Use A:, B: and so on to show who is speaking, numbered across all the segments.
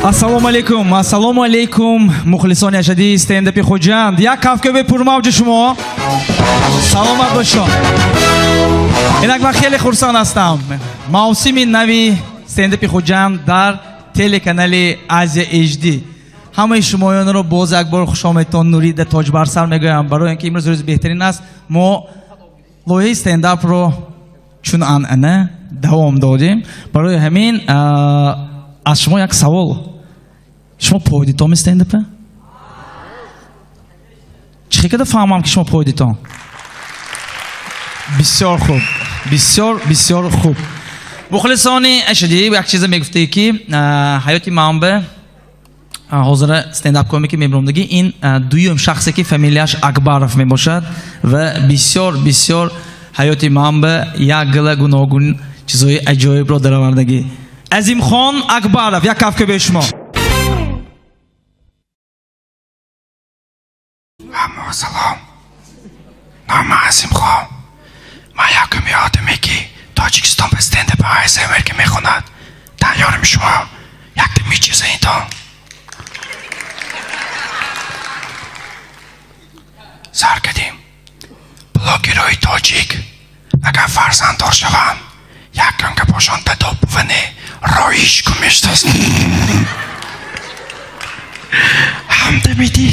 A: Ассалому алайкум, ассалому алайкум, мухлисони ашадии стендапи Хуҷанд. Як кафкӯби пурмавҷи шумо. Саломат бошед. Инак, ман хеле хурсанд ҳастам. Мавсими нави стендапи Хуҷанд дар телеканали Азия HD. Ҳамаи шумоёнро боз як бор хушомадтон нурида тоҷбарсар мегӯям. Барои ин ки имрӯз рӯзи беҳтарин аст, мо лоиҳаи стендапро чун анъана давом додем. Барои ҳамин аз шумо як савол. Шумо пойдитон стендапа? Чӣ када фаҳмам, ки шумо пойдитон? Бисёр хуб, бисёр бисёр хуб. Мухлисони ашадӣ, як чиза мегуфтед, ки ҳаёти манба ҳозира стендап комики мебиромдагӣ ин дуюм шахсе, ки фамилияш Акбаров мебошад ва бисёр бисёр ҳаёти манба як гила гуногун чизҳои аҷоибро даровардагӣ. Азимхон Акбаров, як кафкӯбии шумо.
B: Ҳамо салом, номи Азимхон. Ман якуми одаме, ки Тоҷикистон ба стендап АСМР ки мехонад. Тайёрми шумо? Якта мечизаинтон. Сар кардем. Блогерҳои тоҷик агар фарзанддор шаванд, якум гапошон дадо буване роиш кун мешудааст. Ҳамдамидӣ.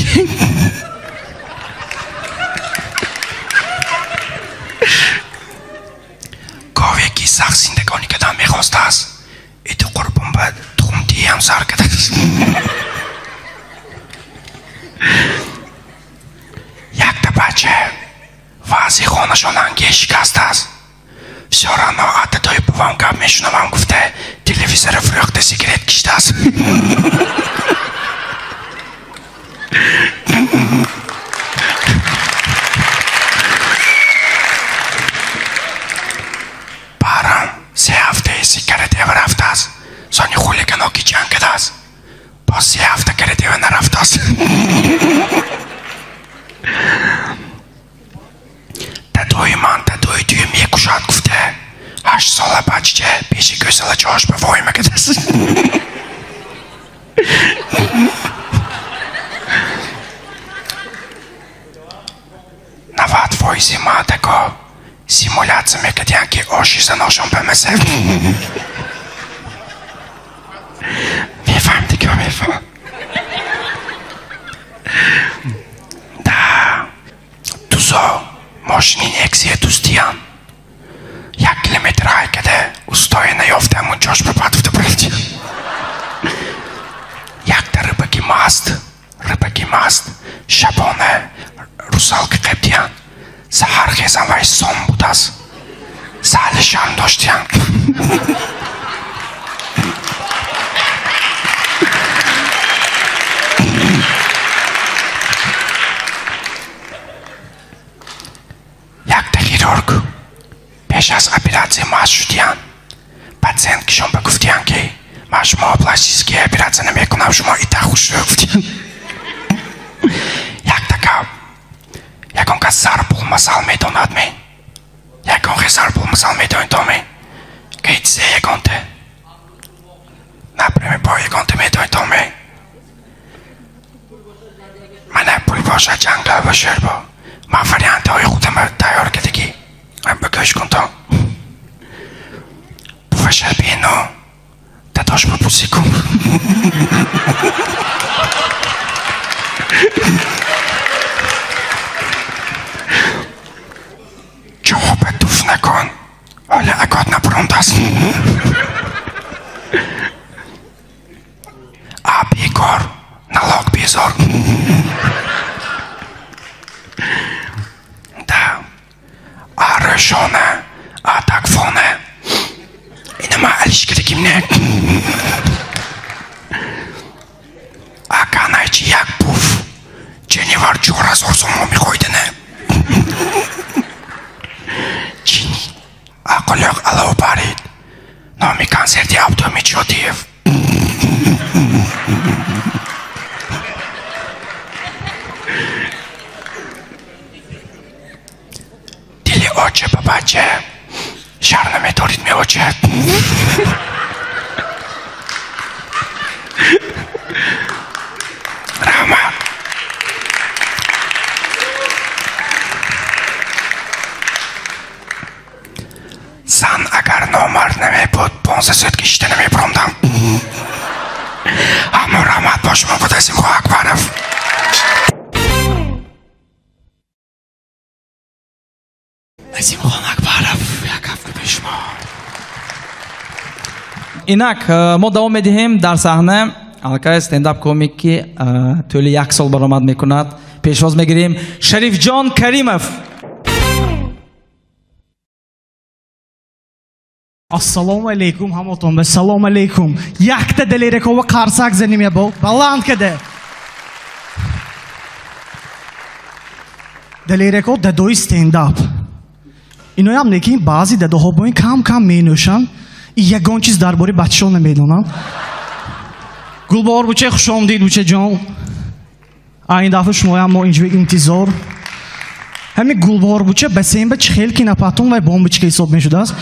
B: Гове ки сахт зиндагонӣ кардан мехостааст, иди қурбон ба тухмдиҳиам сар кардааст. Якта бача вазъи хонашон ангез шикастааст. Всё равно аз дадои бувам гап мешунавам гуфта, телевизора фурӯхта, сигарет киштааст. Баҳрам 3 ҳафтаи сигаретева рафтааст, сони хулигано ки ҷанг кардааст, боз 3 ҳафта каратева нарафтааст. Дадои ман дадои туя мекушад гуфта, 8-сола бачча пеши гӯсала ҷош ба воима кардааст. 90 фоизи мардако симулятсия мекардиянд, ки оши заношон бамаза. Мефаҳм дига, мефаҳм. Да дузо мошини Нексия дуздиян. 1 километр ҳай када, устоя наёфта, ҳамун ҷош ба партофта бурафтиян. Якта рыбаки маст, рыбаки маст шабона русалка қабдиян. Саҳар хезам, вай сом будааст. Сали шарм доштиян. Якта хирург пеш аз оператсия маст шудиян. Патсиент кишон ба гуфтиян, ки ман шумо пластический оператсия намекунам, шумо ита хушрӯ гуфтиян. Якта гап: ягон кас зарбулмасал медонад ме? Ягон хе зарбулмасал медонед ме? Гайтизе ягонте. Например, бо ягонте медонед ме? Мана пул бошад ҷангал ба шер бо. Ман вариантҳои худама тайёр кардагӣ. Ба гӯш кун то. Буваша бино. Дадош ба пусӣ кун. Ҷоба туф накун. Ҳоли акот набурондааст. А бекор, налог безор. Да. А рӯшона, а такфона. Ина ман алиш кардагим не. А канайчи як пуф. Ҷенивар 4000 сомон мехоҳидане. Чини. Ақлёқ алов барид. Номи консерти Абдумид Шодиев. Дили оча ба бача шар намедорид меоча. Агар номард намебуд, 15 сутки шита намебуромдам. Ҳамо раҳмат, бо шумо буд Азимхон Акбаров. Азимхон Акбаров, як кафкӯби шумо.
A: Инак мо давом медиҳем. Дар саҳна аллакай стендап комик, ки тӯли як сол баромад мекунад. Пешвоз мегирем Шарифҷон Каримов.
C: Ассалому алайкум, ҳамотон. Салом алайкум. Якта Далеракова қарсак заним ябо. Баланд када. Далерако дадои стендап. Иноям некин баъзи дадоҳо бо ин кам кам менӯшанд и ягон чиз дар бораи бачаҳо намедонанд. Гулбаҳор буче, хуш омадид, бучаҷон. А ин дафъа шумоям мо инҷо интизор. Ҳамин Гулбаҳор буча ба семба чӣ хел ки напатун вай бомбочка ҳисоб мешудааст.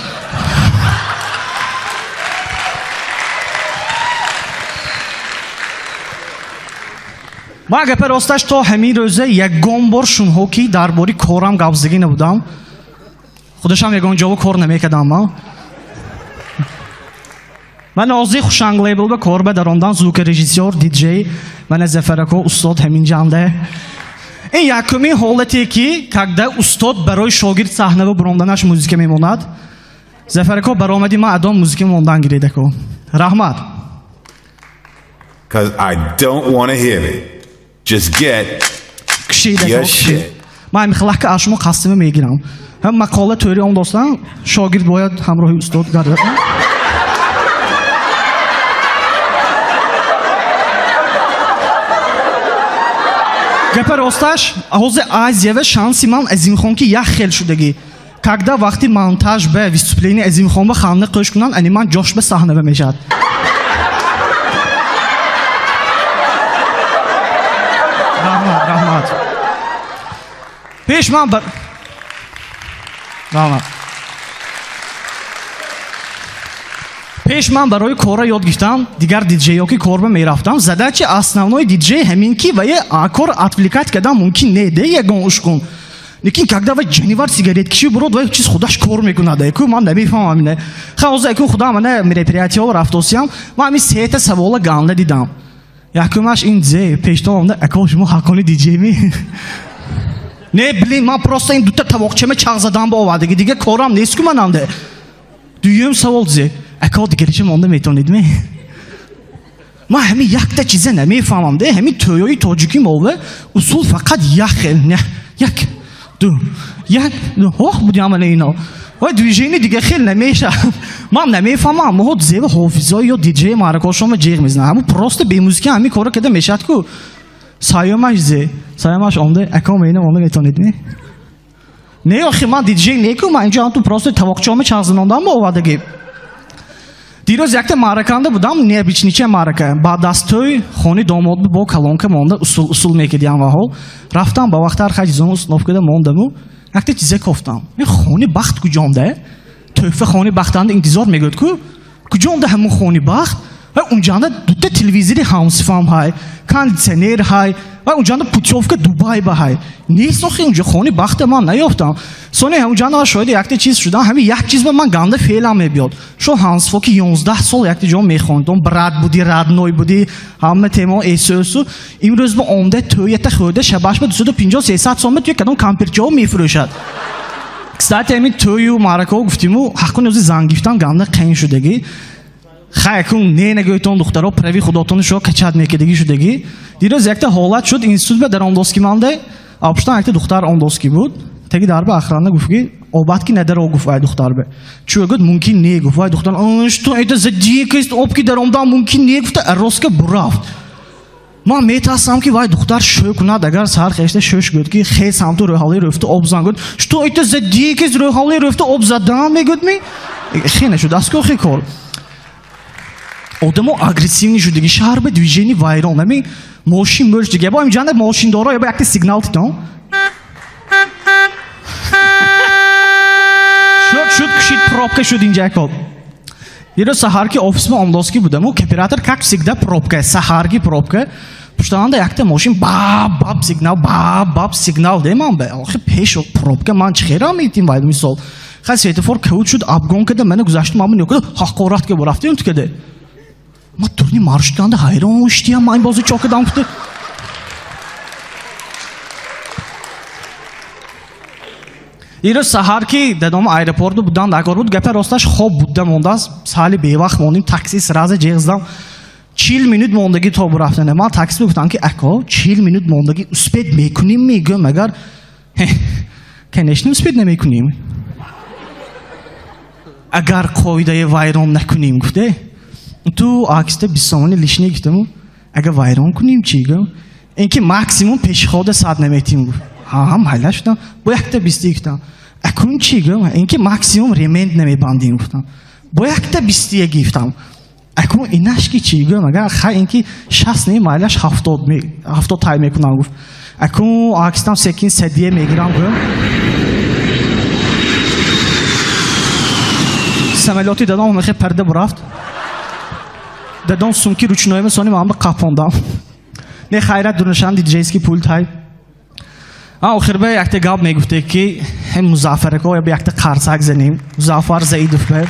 C: Ман гапа росташ то ҳамин рӯза ягон бор шунҳо ки дар бораи корам гап задагӣ набудам. Худашам ягон ҷово кор намекардам ман. Ман озии Хушанг лейбл ба кор ба даромдан, звукорежиссёр, диджей, мана Зафарако устод ҳамин ҷанда. Ин якумин ҳолате ки когда устод барои шогирд саҳна ба буромданаш музыка мемонад. Зафарако баромади ман адом музыка мондан гиредако. Раҳмат.
D: 'Cause I don't want to hear it. Just get
C: Кушидако.
D: your shit.
C: Ман михлака аз шумо қасдима мегирам. Ҳам мақола тӯри он достам, шогирд бояд ҳамроҳи устод гардад. Гапа росташ, ҳозир Азиява шанси ман Азимхон ки як хел шудагӣ. Когда вақти монтаж ба выступление Азимхон ба ханда қӯш кунанд, ани ман ҷош ба саҳна ба мешавад. Раҳмат, раҳмат. Пеш ман бар... Раҳмат. Пеш ман барои кора ёд гирифтам, дигар диджейҳо ки кор ба мерафтам, задача основной диджей ҳамин ки вае кор отвлекать кардан мумкин не, де ягон ушқун. Лекин когда вай ҷанивар сигарет киши бурод, вай чиз худаш кор мекунад. Эку ман намефаҳмам ине. Ха, ҳозир эку худам ана мероприятиҳо рафтосиям, ман ҳамин сета савола ганда дидам. Якумаш ин зе, пештон омада, ако шумо ҳаққони диджей ми? Не, блин, ман просто ин дута тавоқчама чағ задан ба овардагӣ, дигар корам нест ку мананде. Дуюм савол зе, ако дигарича монда метавонед ми? Ман ҳамин якта чиза намефаҳмам, де, ҳамин тӯёи тоҷикӣ мове, усул фақат як хел, не, як, ду, як, ду, ҳох будям ана ино. Вай движение дига хел намешавад. Ман намефаҳмам, моҳо зева ҳофизо ё диджей маъракошонро ҷеғ мезананд. Ҳамун просто бе музыка ҳамин корро карда мешавад ку. Саёмаш зе, саёмаш омда, ако мена монда метавонед ми? Не, охи ман диджей неку, ман инҷо ҳамту просто тавоқчаҳома чағ занондан ба овардагӣ. Дирӯз якта маъраканда будам, необычнича маърака. Баъд аз тӯй хони домод бо колонка монда, усул усул мекардиам ваҳол. Рафтам ба вақти ҳар хаҷизон установкада мондаму, якта чизе кофтам. Ин хони бахт куҷонда? Тӯҳфа хони бахтанда интизор мегӯяд ку? Куҷонда ҳамун хони бахт? Ва унҷанда дута телевизори ҳамсифам ҳай, кондитсионер ҳай, ва унҷанда путёвка Дубай ба ҳай. Нест охи унҷа хони бахта ман наёфтам. Сони ҳамунҷанда ман шоҳиди якта чиз шудам, ҳамин як чиз ба ман ганда феълам мебиёд. Шо ҳамсифо ки 11 сол якта ҷо мехондам, брат буди, родной буди, ҳама тема эсӯсу. Имрӯз ба омда тӯята хӯрда шабаш ба дусаду пинҷоҳ сесад сомон туя кадом кампирчаҳо мефурӯшад. Кстати, ҳамин тӯю маъракаҳо гуфтиму, ҳаққони ози занг гирифтан ганда қайн шудагӣ. Хай, акун не нагӯйтон духтаро, прави худотони шо качат мекардагӣ шудагӣ. Дирӯз якта ҳолат шуд, институт ба даромдоски манде, апуштан якта духтар ондоски буд. Теги дарба охрана гуфт ки, обат ки надаро гуфт вай духтар бе. Чӯ гуфт, мумкин не гуфт вай духтар. Что это за дикость, об ки даромдан мумкин не гуфта, роска бурафт. Ман метарсам ки вай духтар шӯ кунад, агар сар хешта шӯш гуфт ки хес ҳам ту рӯҳалӣ рӯфта об зан гуфт. Что это за дикость, рӯҳалӣ рӯфта об задан мегуфт ми? Хе нашуд, аз кохи кор. Одамо агрессивни шудагӣ, шаҳр ба движени вайрон. Ҳамин мошин мӯш дига. Бо ҳамин ҷанда мошиндоро ё бо якта сигнал титон. Шуд, шуд, кушид, пробка шуд инҷа коб. Дирӯз саҳарки офисма омдоски будаму, кооператор как всегда пробка, саҳарки пробка. Пуштаанда якта мошин баб, баб сигнал, баб, баб сигнал демам бе. Охи пеш пробка ман чӣ херам метим вай мисол. Хай светофор кавут шуд, обгон када, мана гузаштим, аммо ёкада ҳақорат ка бурафтим тукада. Ма турни маршрутканда ҳайрон уштиям, ман бози чокадам кута. Ирӯз саҳар ки дадом аэропорту будан дакор буд, гапа росташ хоб буда мондааст. Саали бевақт мондим, такси сразу ҷеғ 40 минут мондагӣ то бурафтане. Ман такси гуфтам ки ако, 40 минут мондагӣ успеть мекунем мегӯям, агар конечно успеть намекунем. Агар қоидаи вайрон накунем гуфте. Ту аксида 20 сомони лишний гуфтаму, агар вайрон кунем чӣ гӯям? Ин ки максимум пешихода сад наметим гуфт. Ҳа, майла шудам. Бо якта бистӣ гуфтам. Акун чӣ гӯям? Ин ки максимум ремент намебандем гуфтам. Бо якта бистие гуфтам. Акун инаш ки чӣ гӯям? Агар хай ин ки 60 не майлаш 70 тай мекунам гуфт. Акун аксидам секин садия мегирам гӯям. Самолёти дадом мехе парда бурафт. Дадом сумки ручноима сони ман ба қапондам. Не хайрат дурнашан диджейский пульт ҳай. А охир ба якта гап мегуфте ки ҳем Музаффарако я ба якта қарсак занем. Музаффар Заидов ба.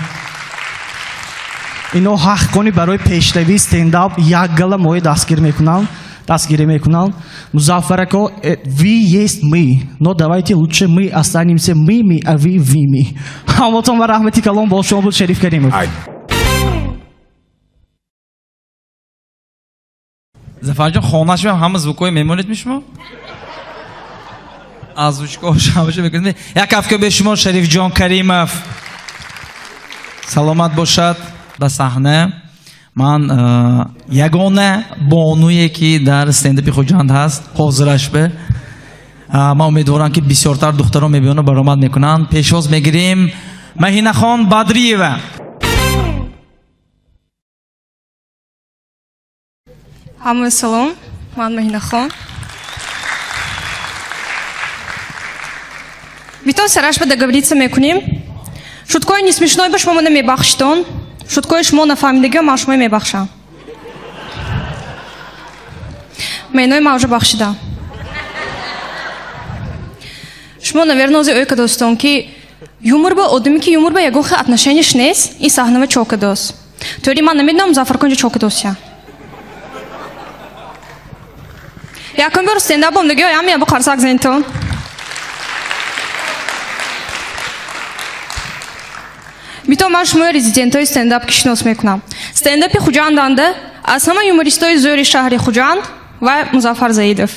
C: Ино ҳақ кони барои пешравии стендап як гала мои дастгир мекунам. Дастгирӣ мекунам. Музаффарако, вы есть мы, но давайте лучше мы останемся мы, а вы вими. Ҳамватон ва раҳмати калон бо шумо буд Шариф Каримов.
A: Зафарҷон, хонаш ҳам ҳама звукҳои мемонед мишмо? Аз звучкош ҳамаша мекунед. Як кафка бе шумо Шарифҷон Каримов. Саломат бошад ба саҳна. Ман ягона бонуе ки дар стендапи Хуҷанд ҳаст, ҳозираш бе. Ман умедворам ки бисёртар духтарон мебиёну баромад мекунанд. Пешвоз мегирем Маҳинахон Бадриева.
E: Ҳамаи салом, ман Маҳинахон. Битон сараш ба договориться мекунем. Шуткои не смешной ба шумо мана мебахшитон. Шуткои шумо нафаҳмидагио ман шумо мебахшам. Маънои ман уже бахшидам. Шумо, наверно, ози ӯй кадостон ки юмор ба одаме ки юмор ба ягон хел отношенияш нест, ин саҳнава чо кадост. Тӯри ман намедонам Музаффарконҷа чо кадост я. Якум бор стендапом дигио ям ябо қарсак зентон. Бито ман шумои резидентҳои стендап ки шинос мекунам. Стендапи Хуҷанданда аз ҳама юмористои зӯри шаҳри Хуҷанд ва Музаффар Заидов.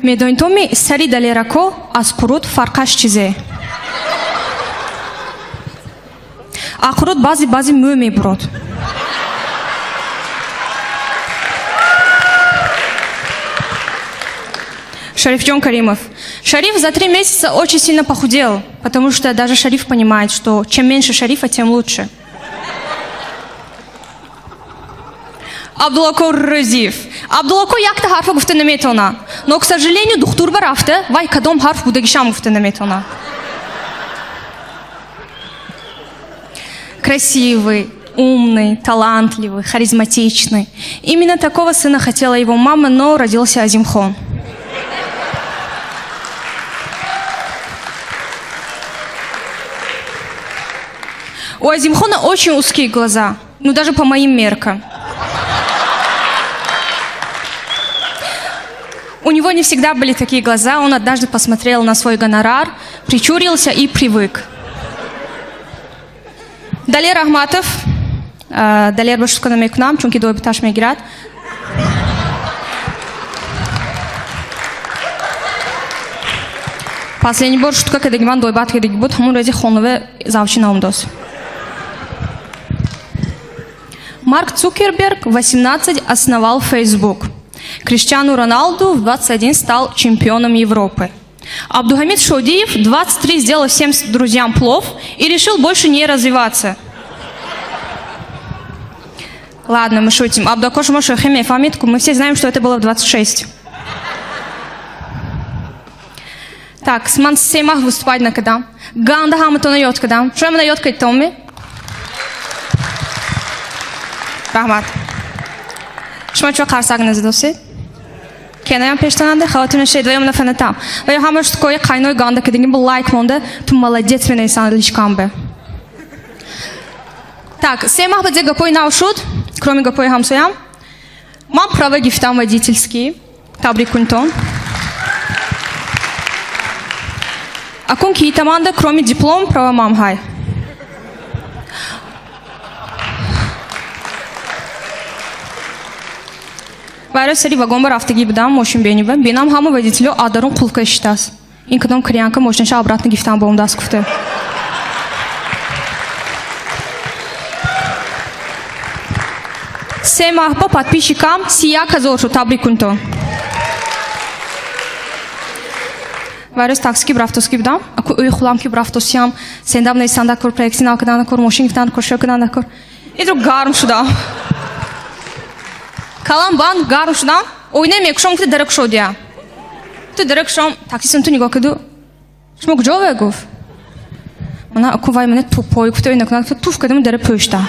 E: Медонитоми сари далерако аз қурут фарқаш чизе? А қурут баъзе баъзе мӯ мебурод. Шарифҷон Каримов. Шариф за 3 месяца очень сильно похудел, потому что даже Шариф понимает, что чем меньше Шарифа, тем лучше. Абдуллоко Рӯзиев. Абдуллоко якта ҳарфа гуфта наметавона. Но, к сожалению, духтур ба рафта, вай кадом ҳарф будагишам гуфта наметавона. Красивый, умный, талантливый, харизматичный. Именно такого сына хотела его мама, но родился Азимхон. У Азимхона очень узкие глаза, ну даже по моим меркам. У него не всегда были такие глаза, он однажды посмотрел на свой гонорар, причурился и привык. Далер Ахматов, Далер ба шутка намекунам, чунки дой биташ мегирад. Последний бор шутка кадаги ман дойбат кадаги буд, ҳамон рӯзи хонаве завчи наомдост. Марк Цукерберг в 18 основал Facebook. Криштиану Роналду в 21 стал чемпионом Европы. Абдухамид Шодиев в 23 сделал всем друзьям плов и решил больше не развиваться. Ладно, мы шутим. Абдакош Мошохеме Фамитку, мы все знаем, что это было в 26. Так, с ман семах выступать на кадам. Ганда хаматона йот кадам. Что на йот кайтоми? Рахмат. Шумо чо қарсак назадосед? Кенаям пештананда хавотир нашед, ваём нафанатам. Ваё ҳама шуткои қайной ганда кадигим бу лайк монда, ту молодец менависанд личкамбе. Так, 3 моҳ ба зе гапои нав шуд, кроме гапои ҳамсоям. Ман права гифтам водительский. Табрик кунтон. Акун киитаманда, кроме диплом, права мам ҳай. Вайрӯз сари вагон ба рафтагӣ будам, мошин бениба. Бинам, ҳама водителё адарун қулф кашитааст. Ин кадом криянка мошинаша обратно гифтам ба даст гуфта. 3 моҳ ба подписчикам 31 000 шуд, табрик кунтон. Вайрӯз такси ки брафтоскӣ будам, аку ӯи хулам ки брафтосиям, стендап нависанда кор, проекти нав карданда кор, мошин гифтанда кор, шо карданда кор. Идро гарм шудам. Калам банд гарм шудам, оина мекушом, гуфта дара кушодия. Ту дара кушом, таксистам ту нигоҳ каду. Шумо куҷо ве гуфт? Мана аку вай мана тупой гуфта оина кунад, туф кардам, дара пӯшта.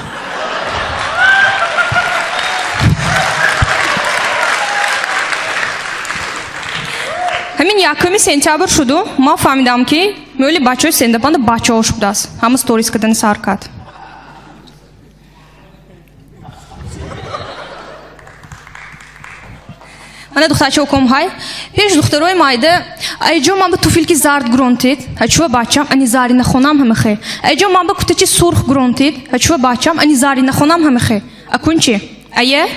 E: Ҳамин 1 сентябр шуду, ман фаҳмидам, ки мӯли бачаҳои стендапанда бачаҳо шудааст. Ҳама сторис кардани сар кард. Мана духтарча уком ҳай. Пеш духтарои майда, айҷо ман ба туфелки зард гуронтид, ҳачува бачам, ани зари нахонам ҳамахе. Айҷо ман ба кутачи сурх гуронтид, ҳачува бачам, ани зари нахонам ҳамахе. Акун чи? Ае?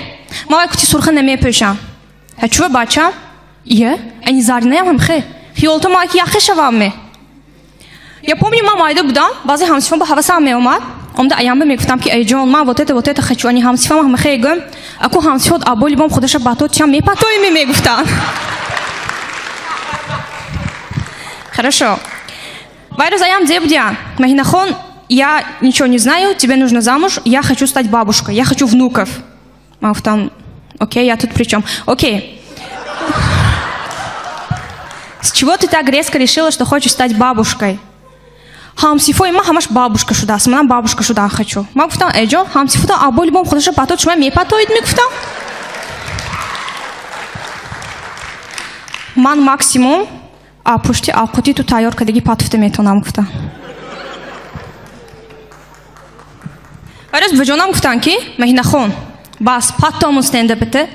E: Ман вай кути сурха намепӯшам. Ҳачува бачам? Ие? Ани заринаям ҳамахе. Хиёлто ма ки яхе шавам ме. Я помню, ман майда будам, баъзе ҳамсифам ба ҳавасам меомад. Омда аямба мегуфтам, ки айҷон, ман вот это, вот это хочу, ани ҳамсифам ҳамахе гӯм. Аку ҳамсифот аболи бом худаша батот чам мепатои мегуфтанд. Хорошо. Вайрӯз аям де будя. Маҳинахон, я ничего не знаю, тебе нужно замуж, я хочу стать бабушкой, я хочу внуков. Ман гуфтам, окей, я тут при чем? Окей. С чего ты так резко решила, что хочешь стать бабушкой? Ҳамсифои ман ҳамаш бабушка шудааст, манам бабушка шудан хочу. Ман гуфтам, эҷо, ҳамсифото аболи бом худаша батот шума мепатоид мегуфтам. Ман максимум а пушти авқоти ту тайёр кардагӣ патуфта метавонам гуфтам. Вайрӯз баҷонам гуфтанд, ки Маҳинахон, бас паттому стендапите,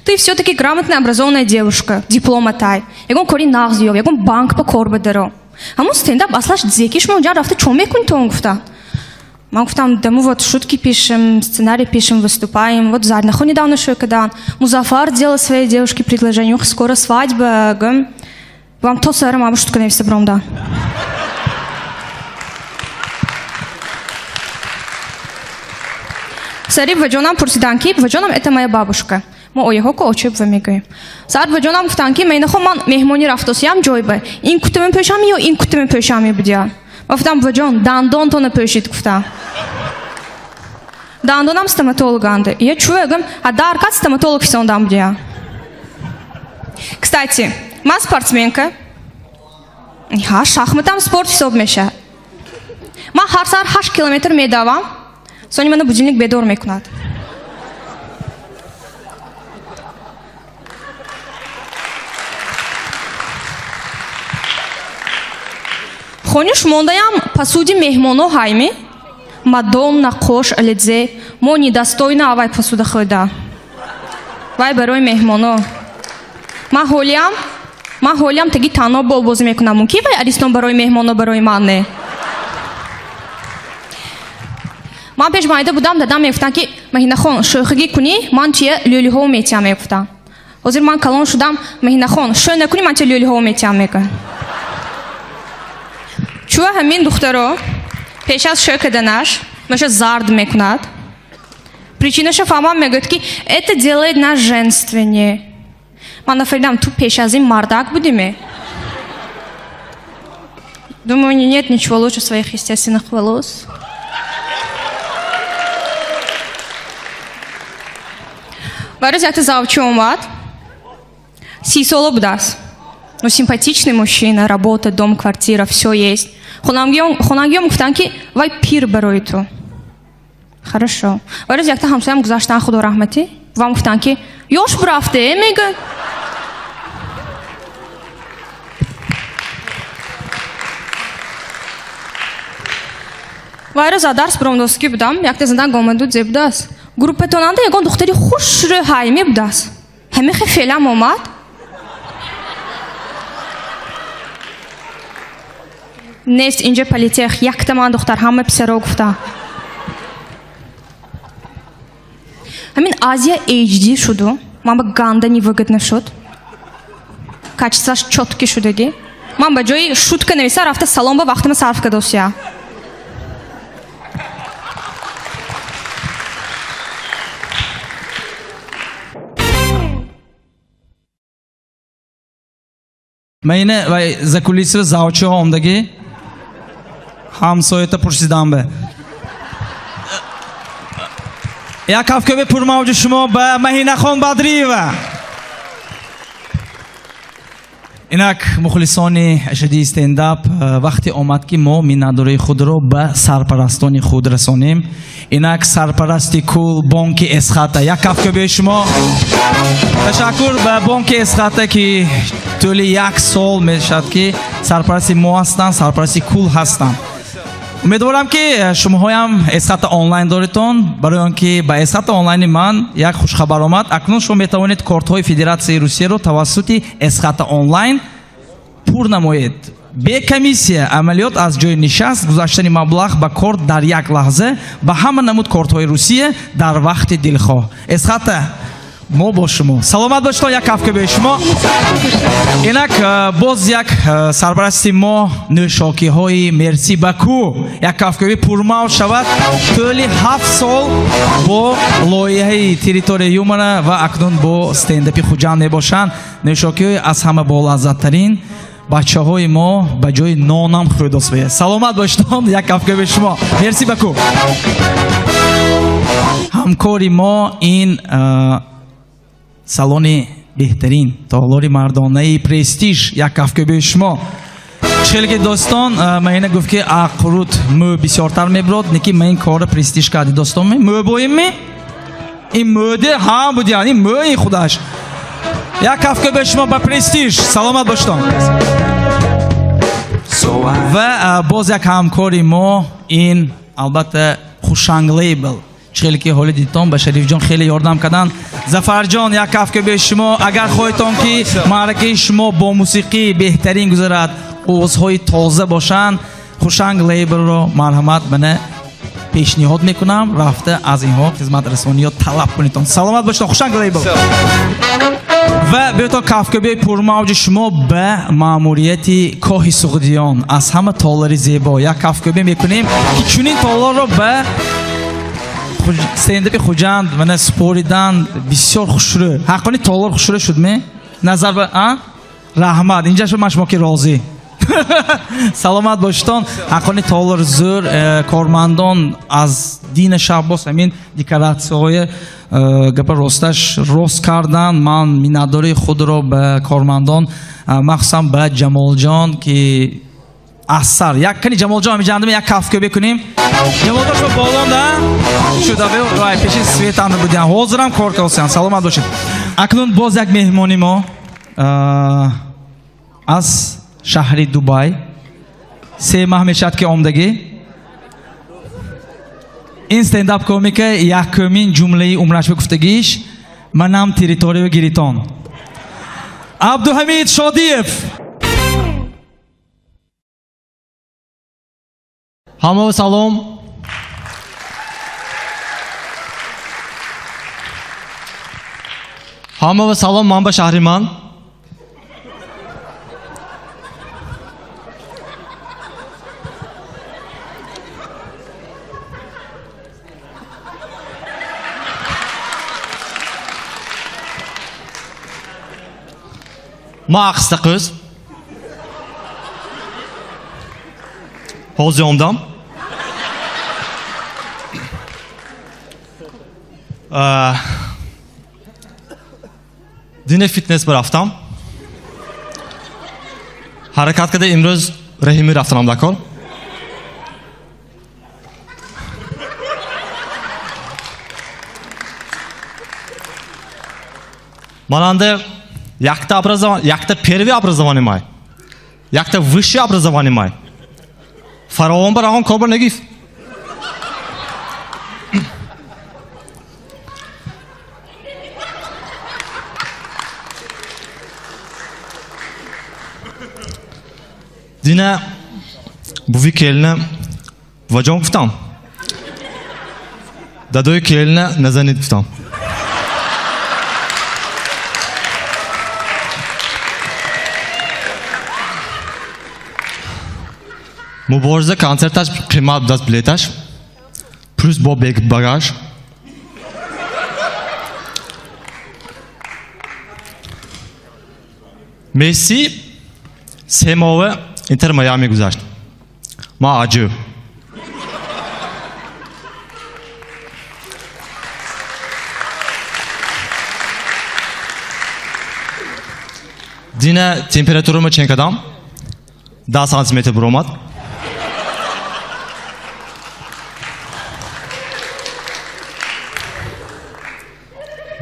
E: ты всё-таки грамотная, образованная девушка, диплома тай, ягон кори нағз ёб, ягон банк ба кор бадаро. Ҳамон стендап аслаш зеки, шумо унҷа рафта чо мекунед то он гуфта. Ман гуфтам, да мы вот шутки пишем, сценарий пишем, выступаем. Вот Зарнахон недавно шоу кадан. Музафар делал своей девушке предложение, у них скоро свадьба. Гм. Вам то сара мама шутка нависа бромда. Сари ваҷонам пурсидан, ки ваҷонам это моя бабушка. Мо ояҳо ку очеб ва мегӯем. Сар ваҷонам гуфтанд, ки менахо ман меҳмонӣ рафтосиям ҷойба. Ин кутаме пӯшам ё ин кутаме пӯшам будия. Ман гуфтам, ваҷон, дандонтона пӯшид гуфтам. Дандонам стоматологанды. Я чую, гам, а даркат стоматолог фисондам будия. Кстати, ман спортсменка. Ха, шахматам спорт ҳисоб мешавад. Ман ҳар сар 8 километр медавам, сони мана будильник бедор мекунад. Хониш мондаям посуди меҳмоно ҳайми? Мадонна, қош, алидзе. Мо недостойна авай посуда хӯрда. Вай барои меҳмоно. Ман ҳолиям таги танҳо болбозӣ мекунам. Мумкин вай аристон барои меҳмоно, барои ман не. Ман пеш майда будам, дадам мегуфтанд, ки Маҳинахон, шӯхигӣ кунӣ, ман чия лӯлиҳо метиҳам мегуфтам. Ҳозир ман калон шудам, Маҳинахон, шӯ накунӣ, ман чия лӯлиҳо метиҳам мегӯям. Чӯ ҳамин духтаро пеш аз шӯ карданаш маша зард мекунад. Причинаша фаҳмам, мегӯяд, ки это делает нас женственнее. Ман нафаҳмидам, ту пеш аз ин мардак будиме? Думаю, нет ничего лучше своих естественных волос. Вайрӯз якта завчи омад. 30 сола будааст. Ну, симпатичный мужчина, работа, дом, квартира, все есть. Хонангиём гуфтанд, ки вай пир барои ту. Хорошо. Вайрӯз якта ҳамсоям гузаштан, худо раҳматӣ. Вам гуфтанд, ки ёш бурафте, мегӯяд. Вай рӯз аз дарс биромдостагӣ будам, якта занак омаду зебудааст. Группатонанда ягон духтари хушрӯ ҳай мебудааст. Ҳамихе феълам омад. Нест инҷа политех, якта ман духтар, ҳама писаро гуфта. Ҳамин Азия HD шуду, ман ба ганда невыгодно шуд. Качествоаш чёткий шудагӣ. Ман ба ҷои шутка нависа рафта салон ба вақтама сарф кардосия.
A: Ман ина вай закулисва завчиҳо омдагӣ ҳамсоята пурсидам бе. Як кафкӯби пурмавҷи шумо ба Маҳинахон Бадриева. Инак, мухлисони ашадии стендап, вақте омад, ки мо миннатдории худро ба сарпарастони худ расонем. Инак, сарпарасти кул бонки Эсхата. Як кафкӯбии шумо. Ташаккур ба бонки Эсхата, ки тӯли як сол мешавад, ки сарпарасти мо ҳастанд, сарпарасти кул ҳастанд. Умедворам, ки шумоҳоям Эсхата онлайн доретон. Барои он ки ба Эсхата онлайни ман як хушхабар омад. Акнун шумо метавонед кортҳои Федератсияи Русияро тавассути Эсхата онлайн пур намоед. Бе комиссия, амалиёт аз ҷои нишаст, гузаштани маблағ ба корт дар як лаҳза, ба ҳама намуд кортҳои Русия дар вақти дилхоҳ. Эсхата, мо бо шумо. Саломат бошед, як кафкӯбии шумо. Инак, боз як сарпарасти мо, нӯшокиҳои Мерси Баку. Як кафкӯбии пурмавҷ шавад. Тӯли 7 сол бо лоиҳаи Территория юмора ва акнун бо стендапи Хуҷанд мебошанд. Нӯшокиҳои аз ҳама болаззаттарин, бачаҳои мо ба ҷои нонам хӯрдост. Саломат бошед, як кафкӯбии шумо. Мерси Баку. Ҳамкори мо ин салони беҳтарин толори мардонаи Престиж. Як кафкӯбии шумо. Хеле ки дӯстон, ман ина гуфт, ки ақрут мӯ бисёртар мебирод, неки ман ин корро Престиж карди, дӯстон. Мӯ боим ми? Ин мӯде ҳам будиян, ин мӯи худаш. Як кафкӯбии шумо ба Престиж. Саломат бошед. Ва боз як ҳамкори мо ин, албатта, Хушанг Лейбл. Хеле ки ҳоли дидтон, ба Шарифҷон хеле ёрдам карданд. Зафарҷон, як кафкӯбии шумо. Агар хоҳедтон, ки маъракаи шумо бо мусиқии беҳтарин гузарад, овозҳои тоза бошанд, Хушанг Лейблро марҳамат, мана пешниҳод мекунам, рафта аз инҳо хизматрасониё талаб кунедтон. Саломат бошед, Хушанг Лейбл. Ва биёто кафкӯбии пурмавҷи шумо ба маъмурияти Коҳи Суғдиён, аз ҳама толори зебо. Як кафкӯбӣ мекунем, ки чунин толорро ба стендапи Хуҷанд мана споридан. Бисёр хушрӯ, ҳаққони толор хушрӯ шуд ме назар ба а раҳмат. Инҷа шуд, ман шумо ки розӣ. Саломат бошедон. Ҳаққони толор зӯр, кормандон аз дина шаббос ҳамин декоратсияҳои гапа росташ рост кардан. Ман миннатдории худро ба кормандон, махсусан ба Ҷамолҷон, ки аз сар як кани. Ҷамолҷон ҳамиҷандаме, як кафкӯбӣ кунем. Ҷамолҷон, шумо болонда шуда вай пеши светанда будиян, ҳозирам кор кардосиян. Саломат бошед. Акнун боз як меҳмони мо аз шаҳри Дубай, 3 маҳ мешавад, ки омдагӣ. Ин стендап комика якумин ҷумлаи умраш ба гуфтагиш: «Манам территория гиритон». Абдуҳамид Шодиев.
C: Ҳамаво салом. Ҳамаво салом. Ман ба шаҳри ман. Ман ақиста қиз ҳозир омдам. Дина фитнес бирафтам, ҳаракат карда, имрӯз раҳимӣ рафтанам дар кор. Мананда якта образование, якта первый образование май, якта высшее образование май. Фаровон ба раҳон кор бар нагиф.
F: Дина буви келина ваҷон гуфтам. Дадои келина назанид гуфтам. Мубориза концерташ қимат будааст билеташ. Плюс бо багаж. Месси 3 моҳа Интер Майами гузашт. Ма аҷиб. Дина температурама чен кардам. 10 сантиметр буромад.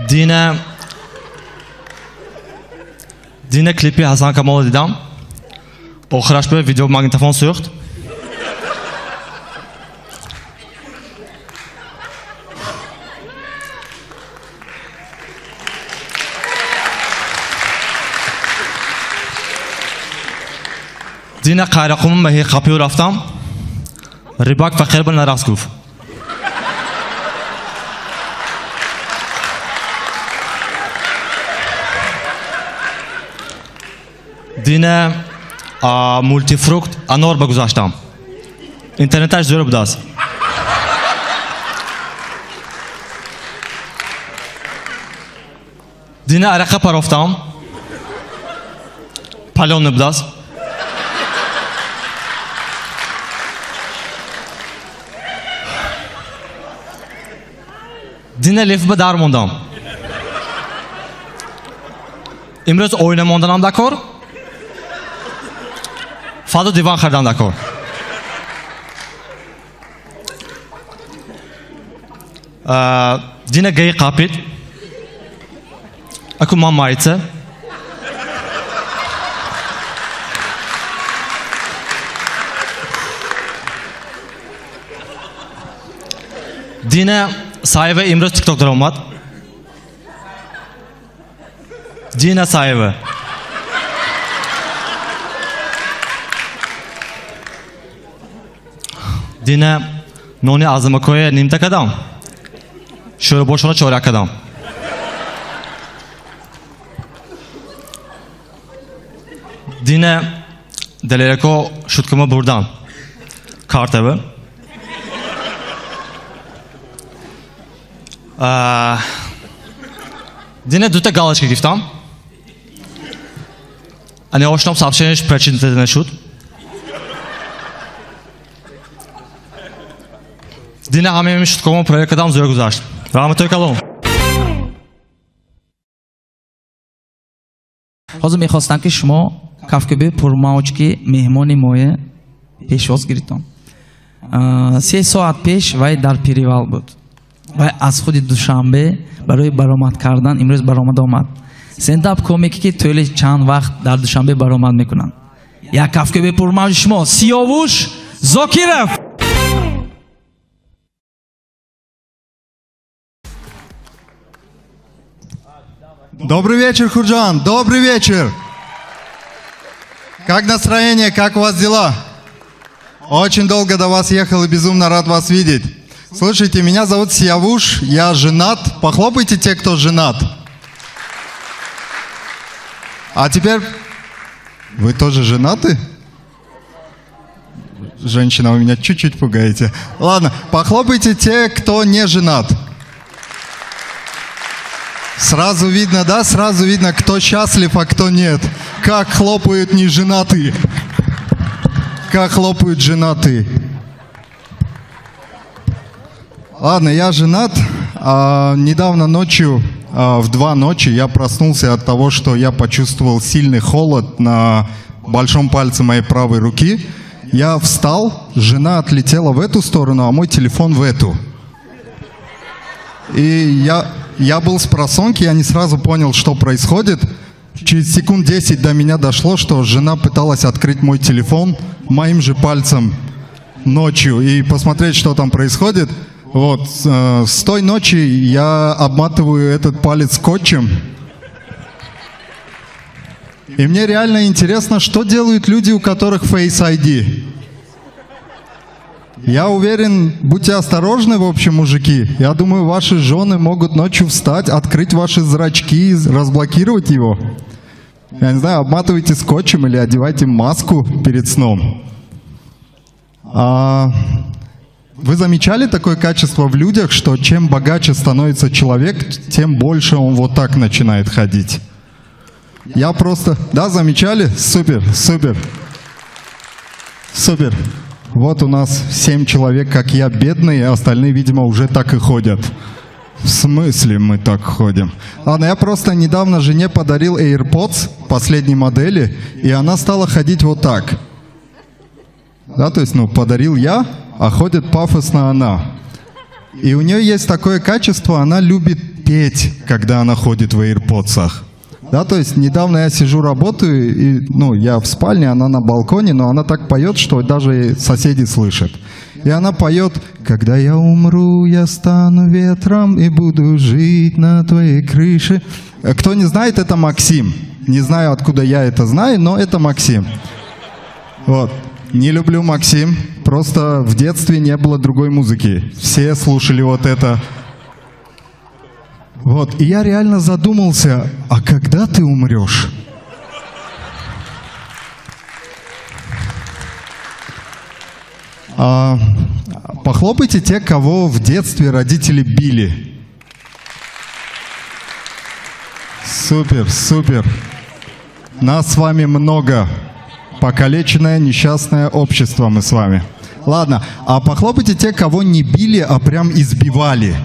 F: Дина клипи Ҳасан Камоло дидам. Охираш ба видеомагнитофон сӯхт. Дина Қайрақуму маҳи қапиё рафтам. Рыбак фақир ба нарақс гуфт. Дина мултифрукт анор ба гузаштам. Интернеташ зӯр будааст. Дина арақа парофтам. Палёный будааст. Дина лифт ба дар мондам. Имрӯз оина монданам дар кор. Фардо диван харидам дар кор. Дина ГАИ қапид. Аку ман майца. Дина Саева имрӯз ТикТок даромад. Дина Саева. Дина нони азамакоя нимта кардам. Шӯрбошона чорак кардам. Дина Далерако шуткама бурдан. Картава. Дина дута галочка гирифтам. Ане ошном сообщение прочитано нашуд. Дина ҳамаи шуткомо проверка кардам, зӯр гузашт. Раҳматои калом.
A: Ҳозир мехостам, ки шумо кафкӯби пурмавҷ, ки меҳмони мое пешвоз гиритон. 3 соат пеш вай дар перевал буд. Вай аз худи Душанбе барои баромад кардан имрӯз баромад омад. Стендап комике, ки тӯли чанд вақт дар Душанбе баромад мекунанд. Як кафкӯби пурмавҷи шумо, Сиёвуш Зокиров.
G: Добрый вечер, Худжанд! Добрый вечер! Как настроение, как у вас дела? Очень долго до вас ехал и безумно рад вас видеть. Слушайте, меня зовут Сиявуш, я женат. Похлопайте те, кто женат. А теперь... Вы тоже женаты? Женщина, вы меня чуть-чуть пугаете. Ладно, похлопайте те, кто не женат. Сразу видно, да? Сразу видно, кто счастлив, а кто нет. Как хлопают неженатые. Как хлопают женатые. Ладно, я женат. Недавно ночью, в 2 ночи, я проснулся от того, что я почувствовал сильный холод на большом пальце моей правой руки. Я встал, жена отлетела в эту сторону, а мой телефон в эту. И я был с просонки, я не сразу понял, что происходит. Через секунд 10 до меня дошло, что жена пыталась открыть мой телефон моим же пальцем ночью и посмотреть, что там происходит. Вот, с той ночи я обматываю этот палец скотчем. И мне реально интересно, что делают люди, у которых Face ID. Я уверен, будьте осторожны, в общем, мужики. Я думаю, ваши жены могут ночью встать, открыть ваши зрачки и разблокировать его. Я не знаю, обматывайте скотчем или одевайте маску перед сном. Вы замечали такое качество в людях, что чем богаче становится человек, тем больше он вот так начинает ходить? Я просто... Да, замечали? Супер, супер. Супер. Вот у нас 7 человек, как я, бедные, а остальные, видимо, уже так и ходят. В смысле мы так ходим? Ладно, я просто недавно жене подарил AirPods последней модели, и она стала ходить вот так. Да, то есть, ну, подарил я, а ходит пафосно она. И у нее есть такое качество, она любит петь, когда она ходит в AirPods. Да, то есть недавно я сижу, работаю, и, ну, я в спальне, она на балконе, но она так поет, что даже соседи слышат. И она поет: «Когда я умру, я стану ветром и буду жить на твоей крыше». Кто не знает, это Максим. Не знаю, откуда я это знаю, но это Максим. Вот. Не люблю Максим. Просто в детстве не было другой музыки. Все слушали вот это. Вот. И я реально задумался: а когда ты умрешь? Похлопайте те, кого в детстве родители били. Супер, супер. Нас с вами много. Покалеченное, несчастное общество мы с вами. Ладно, а похлопайте те, кого не били, а прям избивали.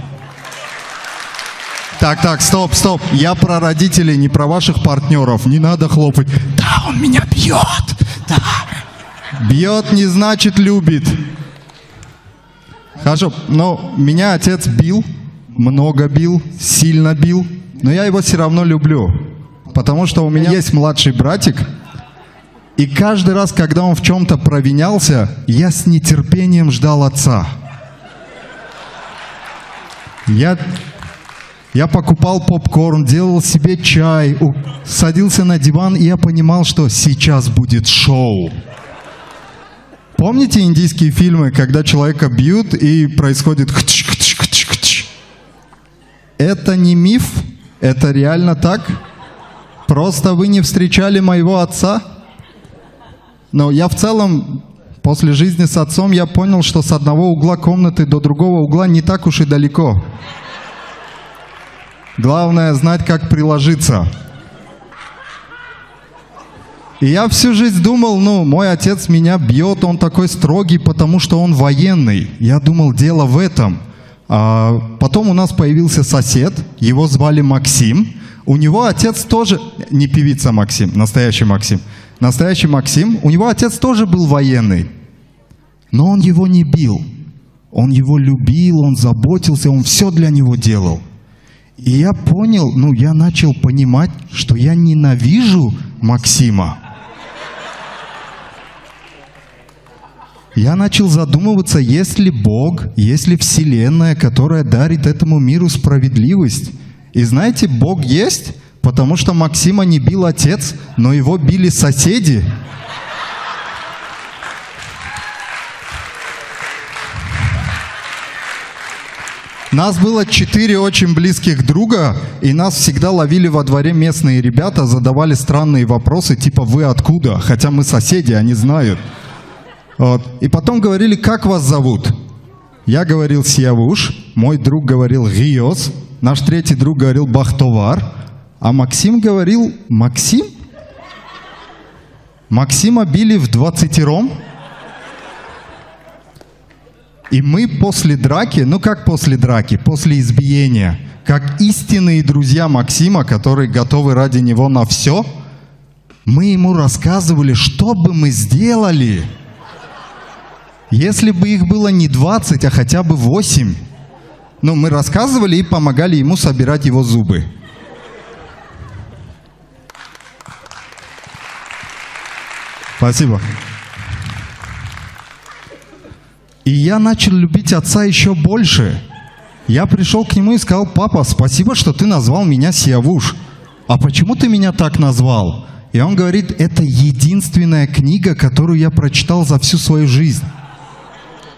G: Так, так, стоп, стоп. Я про родителей, не про ваших партнеров. Не надо хлопать. Да, он меня бьет. Да. Бьет не значит любит. Хорошо, но меня отец бил, много бил, сильно бил, но я его все равно люблю, потому что у меня есть младший братик, и каждый раз, когда он в чем-то провинялся, я с нетерпением ждал отца. Я покупал попкорн, делал себе чай, садился на диван, и я понимал, что сейчас будет шоу. Помните индийские фильмы, когда человека бьют и происходит хтч, хтч, хтч, хтч? Это не миф, это реально так. Просто вы не встречали моего отца. Но я в целом, после жизни с отцом, я понял, что с одного угла комнаты до другого угла не так уж и далеко. Главное знать, как приложиться. И я всю жизнь думал, ну, мой отец меня бьет, он такой строгий, потому что он военный. Я думал, дело в этом. А потом у нас появился сосед, его звали Максим. У него отец тоже, не певица Максим, настоящий Максим. Настоящий Максим, у него отец тоже был военный. Но он его не бил. Он его любил, он заботился, он все для него делал. И я понял, ну, я начал понимать, что я ненавижу Максима. Я начал задумываться, есть ли Бог, есть ли Вселенная, которая дарит этому миру справедливость. И знаете, Бог есть, потому что Максима не бил отец, но его били соседи. Нас было четыре очень близких друга, и нас всегда ловили во дворе местные ребята, задавали странные вопросы, типа «Вы откуда?», хотя мы соседи, они знают. Вот. И потом говорили: «Как вас зовут?» Я говорил Сиявуш, мой друг говорил Гиос, наш третий друг говорил Бахтовар, а Максим говорил Максим? Максима били в двадцатером. И мы после драки, ну как после драки, после избиения, как истинные друзья Максима, которые готовы ради него на все, мы ему рассказывали, что бы мы сделали, если бы их было не 20, а хотя бы 8. Ну, мы рассказывали и помогали ему собирать его зубы. Спасибо. И я начал любить отца еще больше. Я пришел к нему и сказал: «Папа, спасибо, что ты назвал меня Сиявуш. А почему ты меня так назвал?» И он говорит: это единственная книга, которую я прочитал за всю свою жизнь.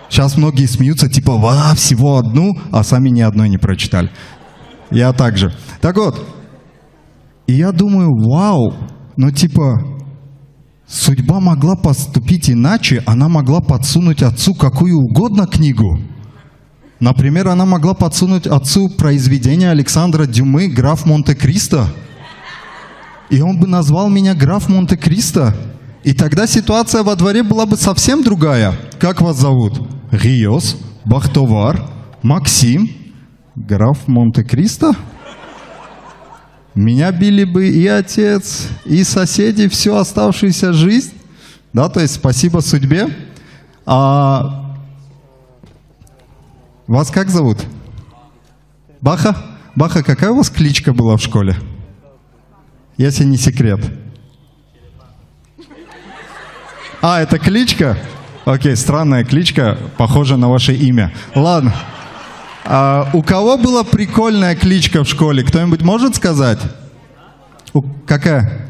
G: Сейчас многие смеются, типа, ва, всего одну, а сами ни одной не прочитали. Я также. Так вот, и я думаю, вау, ну типа, судьба могла поступить иначе, она могла подсунуть отцу какую угодно книгу. Например, она могла подсунуть отцу произведение Александра Дюмы «Граф Монте-Кристо». И он бы назвал меня граф Монте-Кристо. И тогда ситуация во дворе была бы совсем другая. Как вас зовут? Риос, Бахтовар, Максим, граф Монте-Кристо? Меня били бы и отец, и соседи всю оставшуюся жизнь. Да, то есть спасибо судьбе. А вас как зовут? Баха? Баха, какая у вас кличка была в школе? Если не секрет. А, это кличка? Окей, странная кличка, похожа на ваше имя. Ладно. А у кого была прикольная кличка в школе? Кто-нибудь может сказать? Какая?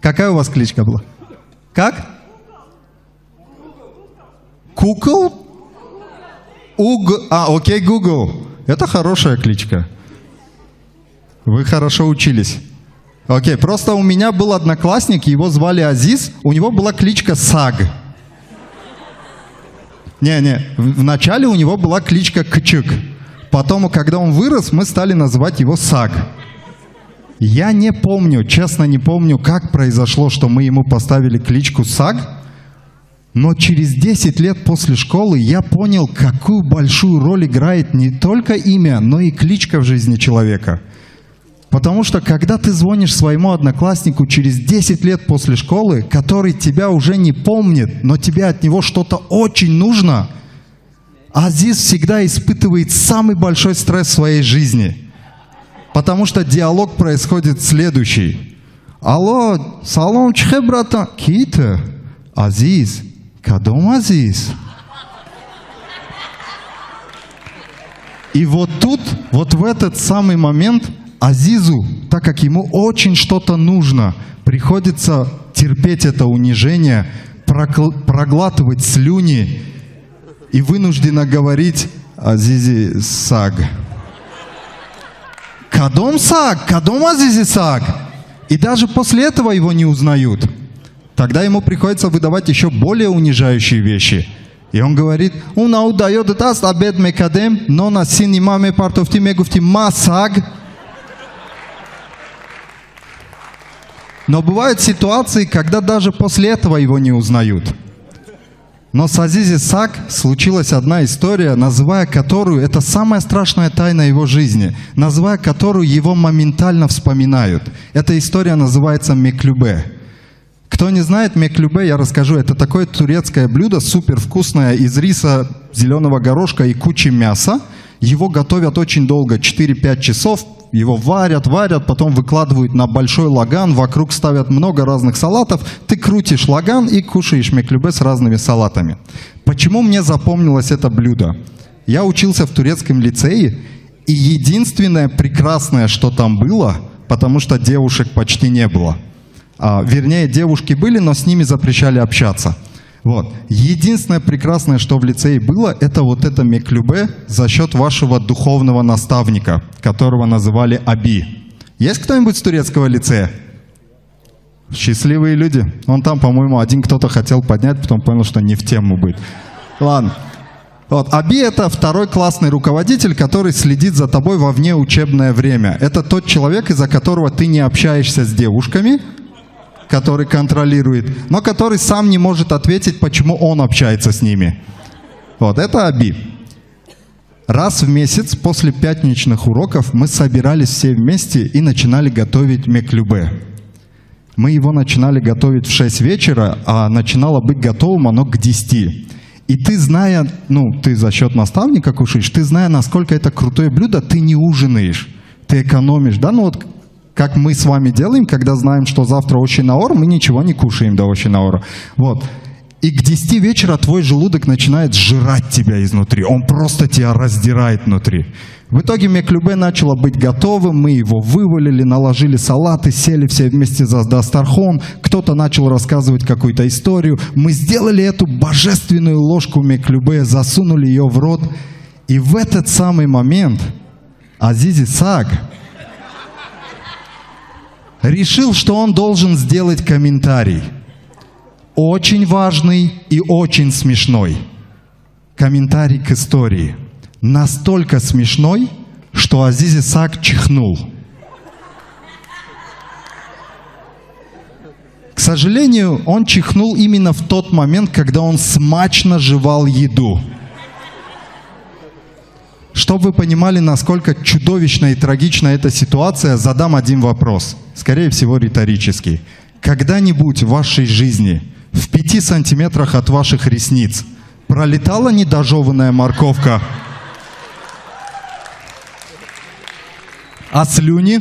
G: Какая у вас кличка была? Как? Кукол? А, окей, Google. Это хорошая кличка. Вы хорошо учились. Окей, просто у меня был одноклассник, его звали Азиз, у него была кличка Саг. Не-не, вначале у него была кличка Кчик. Потом, когда он вырос, мы стали называть его Саг. Я не помню, честно не помню, как произошло, что мы ему поставили кличку Саг, но через 10 лет после школы я понял, какую большую роль играет не только имя, но и кличка в жизни человека. Потому что когда ты звонишь своему однокласснику через 10 лет после школы, который тебя уже не помнит, но тебе от него что-то очень нужно, Азиз всегда испытывает самый большой стресс в своей жизни. Потому что диалог происходит следующий. Алло, салом, чихе, братан? Кита? Азиз? Кадом Азиз? И вот тут, вот в этот самый момент Азизу, так как ему очень что-то нужно, приходится терпеть это унижение, проглатывать слюни и вынужденно говорить Азизи Саг. Кадом Саг? Кадом Азизи Саг? И даже после этого его не узнают. Тогда ему приходится выдавать еще более унижающие вещи. И он говорит, «Уна удает даст обед мекадем, но на сини маме партофти мегуфти ма саг». Но бывают ситуации, когда даже после этого его не узнают. Но с Азизи Саг случилась одна история, называя которую, это самая страшная тайна его жизни, называя которую его моментально вспоминают. Эта история называется меклюбе. Кто не знает меклюбе, я расскажу. Это такое турецкое блюдо, супер вкусное, из риса, зеленого горошка и кучи мяса. Его готовят очень долго, 4-5 часов. Его варят, варят, потом выкладывают на большой лаган, вокруг ставят много разных салатов. Ты крутишь лаган и кушаешь меклюбе с разными салатами. Почему мне запомнилось это блюдо? Я учился в турецком лицее, и единственное прекрасное, что там было, потому что девушек почти не было. Вернее, девушки были, но с ними запрещали общаться. Вот. Единственное прекрасное, что в лицее было, это вот это меклюбе за счет вашего духовного наставника, которого называли Аби. Есть кто-нибудь с турецкого лицея? Счастливые люди. Он там, по-моему, один кто-то хотел поднять, потом понял, что не в тему будет. Ладно. Вот. Аби — это второй классный руководитель, который следит за тобой во внеучебное время. Это тот человек, из-за которого ты не общаешься с девушками, который контролирует, но который сам не может ответить, почему он общается с ними. Вот, это Аби. Раз в месяц после пятничных уроков мы собирались все вместе и начинали готовить меклюбе. Мы его начинали готовить в 6 вечера, а начинало быть готовым оно к 10. И ты, зная, ну, ты за счет наставника кушаешь, ты, зная, насколько это крутое блюдо, ты не ужинаешь, ты экономишь, да, ну вот, как мы с вами делаем, когда знаем, что завтра Ошинаор, мы ничего не кушаем до Ошинаора. Вот. И к 10 вечера твой желудок начинает жрать тебя изнутри. Он просто тебя раздирает внутри. В итоге меклюбе начало быть готовым, мы его вывалили, наложили салаты, сели все вместе за дастархон, кто-то начал рассказывать какую-то историю. Мы сделали эту божественную ложку меклюбе, засунули ее в рот. И в этот самый момент Азизи Саг решил, что он должен сделать комментарий. Очень важный и очень смешной. Комментарий к истории. Настолько смешной, что Азизи Саг чихнул. К сожалению, он чихнул именно в тот момент, когда он смачно жевал еду. Чтобы вы понимали, насколько чудовищна и трагична эта ситуация, задам один вопрос, скорее всего, риторический. Когда-нибудь в вашей жизни в 5 сантиметрах от ваших ресниц пролетала недожеванная морковка? А слюни?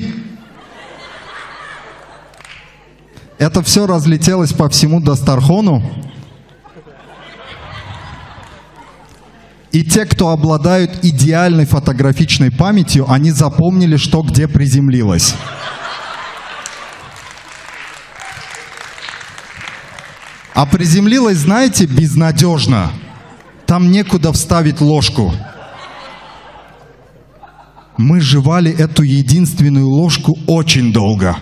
G: Это все разлетелось по всему дастархону. И те, кто обладают идеальной фотографичной памятью, они запомнили, что где приземлилось. А приземлилось, знаете, безнадежно. Там некуда вставить ложку. Мы жевали эту единственную ложку очень долго.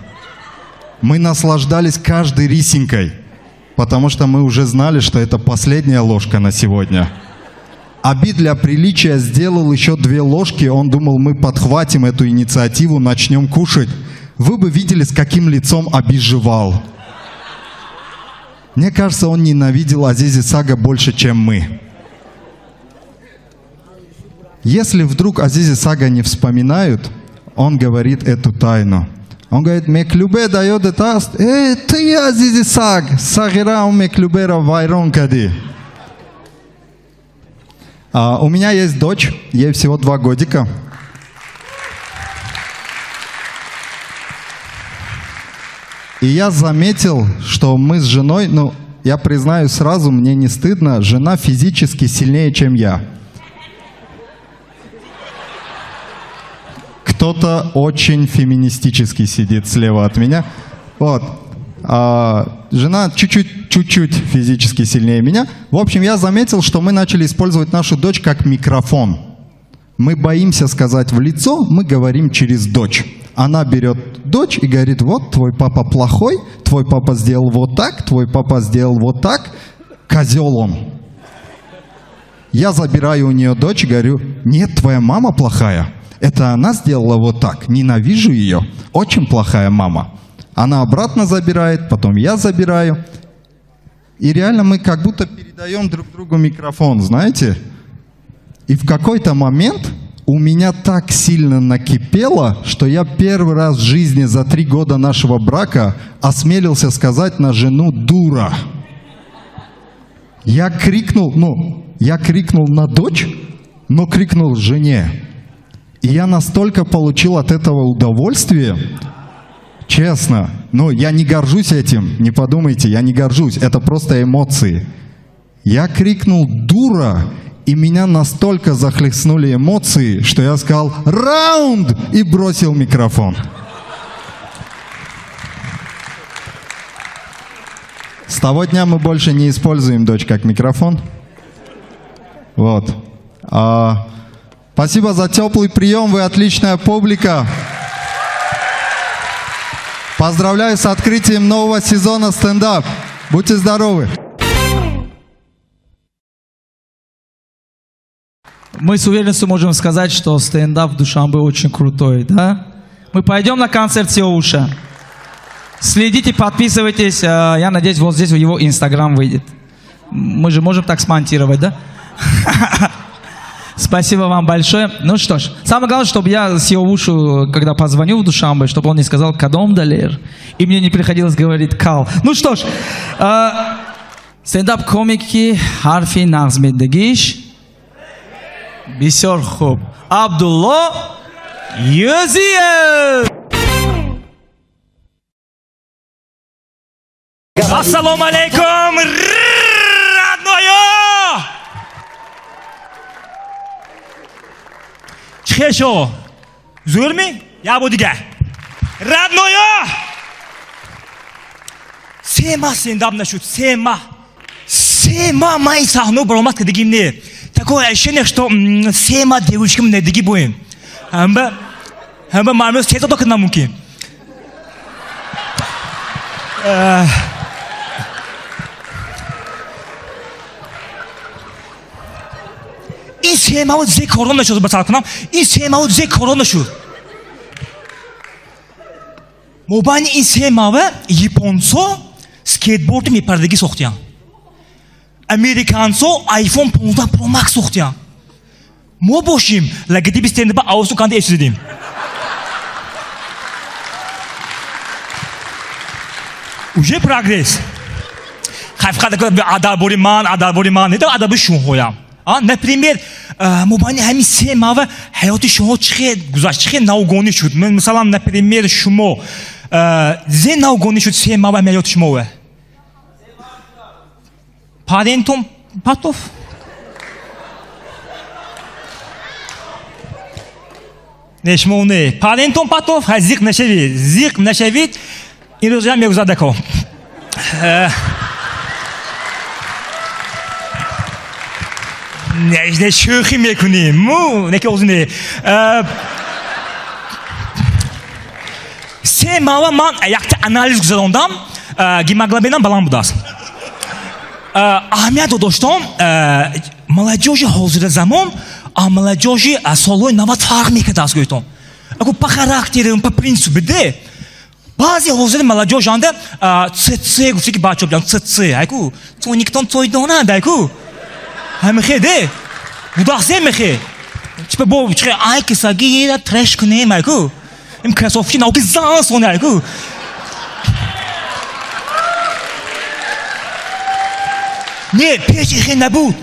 G: Мы наслаждались каждой рисинкой, потому что мы уже знали, что это последняя ложка на сегодня. Аби для приличия сделал еще две ложки, он думал, мы подхватим эту инициативу, начнем кушать. Вы бы видели, с каким лицом Аби жевал. Мне кажется, он ненавидел Азизи Сага больше, чем мы. Если вдруг Азизи Сага не вспоминают, он говорит эту тайну. Он говорит: «Меклюбе дает это, эй, ты Азизи Саг, сағира меклюбера вайрон кади». У меня есть дочь, ей всего 2 годика. И я заметил, что мы с женой, ну, я признаю сразу, мне не стыдно, жена физически сильнее, чем я. Кто-то очень феминистический сидит слева от меня. Вот. Жена чуть-чуть, чуть-чуть физически сильнее меня. В общем, я заметил, что мы начали использовать нашу дочь как микрофон. Мы боимся сказать в лицо, мы говорим через дочь. Она берет дочь и говорит: «Вот твой папа плохой, твой папа сделал вот так, твой папа сделал вот так, козел он». Я забираю у нее дочь и говорю: «Нет, твоя мама плохая. Это она сделала вот так. Ненавижу ее. Очень плохая мама». Она обратно забирает, потом я забираю. И реально мы как будто передаем друг другу микрофон, знаете? И в какой-то момент у меня так сильно накипело, что я первый раз в жизни за 3 года нашего брака осмелился сказать на жену «дура». Я крикнул, ну, я крикнул на дочь, но крикнул жене. И я настолько получил от этого удовольствие, честно. Ну, я не горжусь этим, не подумайте, я не горжусь, это просто эмоции. Я крикнул «дура», и меня настолько захлестнули эмоции, что я сказал «раунд» и бросил микрофон. С того дня мы больше не используем дочь как микрофон. Вот. Спасибо за теплый прием, вы отличная публика. Поздравляю с открытием нового сезона стендап. Будьте здоровы.
A: Мы с уверенностью можем сказать, что стендап в Душанбе очень крутой, да? Мы пойдем на концерт Сиовуша. Следите, подписывайтесь. Я надеюсь, вот здесь его инстаграм выйдет. Мы же можем так смонтировать, да? Спасибо вам большое. Ну что ж, самое главное, чтобы я Сиовушу, когда позвоню в Душанбе, чтобы он не сказал «Кадом Далер», и мне не приходилось говорить «Кал». Ну что ж, стендап комики ҳарфи нағзмедагиш бисёр хуб. Абдулло Юзиев!
H: Ассалому алейкум, родное! Чӣ Хешо. Зӯрми? Я бо дига. Родной! 3 моҳ стендап нашуд, 3 моҳ. 3 моҳ ман ин саҳно баромад кардагим не. Такое ощущение, что 3 моҳ девушкам недиги боем. Ҳамба ҳамба ман се то кардам мумкин. Ин 3 моҳ зе корон нашуд, ба сар кунам. Ин 3 моҳ зе корон нашуд. Мобайни ин 3 моҳа японцо скейтборди мепардагӣ сохтиян. Американцо iPhone 15 Pro Max сохтиян. Мо бошим, логотипи стендапа авсу канда эсидим. Уже прогресс. Хайф адабори ман, адабори ман, не адаби шумоҳоям. Например, мобайни ҳамин 3 моҳа ҳаёти шумо чӣ хел гузашт, чӣ хел навгонӣ шуд? Мисалан, например, шумо зе навгонӣ шуд 3 моҳа ҳаёти шумова? Парентум патов? Не, шумо не. Парентум патов, ҳай, зиқ нашавид. Зиқ нашавид. Ин рӯзам мегузарад, ако. Не, не, шӯхӣ мекунем. Му, не ки озу не. 3 моҳа ман якта анализ гузарондам, гемоглобинам баланд будааст. Аҳамият доштам, молодёжи ҳозира замон а молодёжи солҳои 90 фарқ мекардааст, гӯйтон. Ако по характеру, по принципу де. Баъзе ҳозири молодёжь анда ЦЦ гуфти ки бачо биям ЦЦ, айку тониктон той донад, айку. Ҳамихе де. Будааст мехе. Типа бо чихе ай кисаги треш кунем, айку. Им кроссовки науки зан соне, айку. Не, пеш ихе набуд.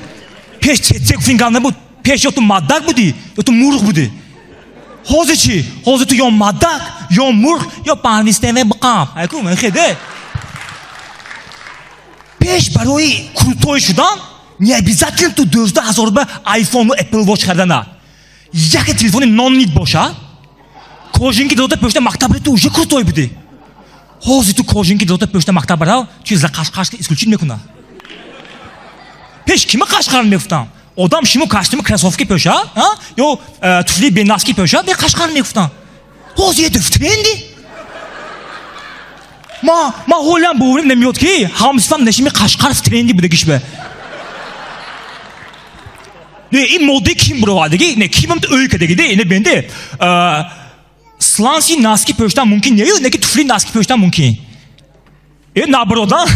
H: Пеш ЦЦ гуфтин набуд. Пеш ё ту мадак будӣ, ё ту мурғ будӣ. Ҳозир чӣ? Ҳозир ту ё мадак, ё мурғ, ё панвистеме биқам. Айку, мехе де. Пеш барои крутой шудан не обязательно ту 12 000 ба iPhone Apple Watch хардана. Яке телефони ноннит боша, кожинки дода пӯшта мактаб ту уже крутой будӣ. Ҳозир ту кожинки дода пӯшта мактаб рав, чи за қашқашки исключить мекуна. Пеш кима қашқар мегуфтам? Одам шиму костюми кроссовки пӯша, ё туфли бенаски пӯша, бе қашқар мегуфтам. Ҳозир это в тренде. Ма ҳолям боварим намеёд, ки ҳамсифам нашими қашқар в тренде будагишба. Не, ин моддаи ким буровардагӣ? Не, кимам ӯй кардагӣ, де, не бенде. Сланси носки пӯштан мумкин не, не ки туфли носки пӯштан мумкин. Э, наоборот, а?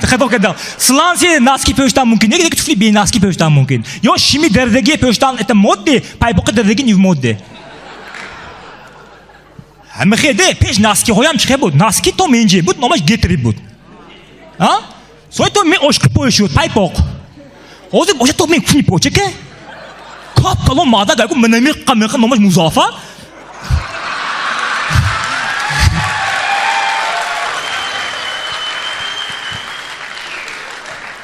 H: Хато кардам. Сланси носки пӯштан мумкин не, ки туфли бе носки пӯштан мумкин. Ё шими дардаги пӯштан это модде, пайпоқи дардаги не в моде. Ҳамихе де, пеш носкиҳоям чихе буд? Носки то менҷе буд, номаш гетри буд. А? Сои то ме ошқи пой шуд, пайпоқ. Ҳозир боша то ме куни почаке? Кап калон мада гайку манами қамеқа номаш Музаффар.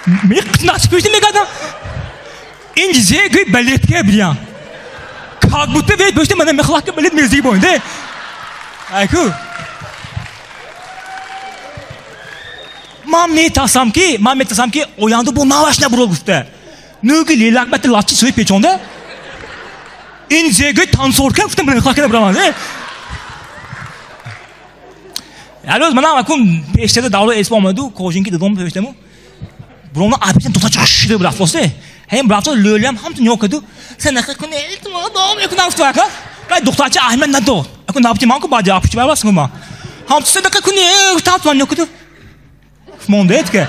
H: Ме носки пӯшта мегардам. Ин зе гӯй балетка бирям. Как будто вей пӯшта мана мехлака балет мезиги боин, де. Айку. Ман метарсам, ки оянда бо наваш набуро гуфта. Нӯги лелак бата лачи суи печонда. Ин зегӯй танцорка гуфта мехлака набурамад, де. Як рӯз манам акун пештара давра эсп омаду, кожинки дадом пештаму. Буромна апишан тота чашида бурафтосе. Ҳам бурафто лӯлиам ҳамту нё каду. Сен наха куни илтимо дом мекунам гуфту ака. Баъд духтарча аҳамият надод. Аку набти ман ку баъди апушти барбас гума. Ҳамту сен наха куни гуфтам ту нё каду. Монда ке.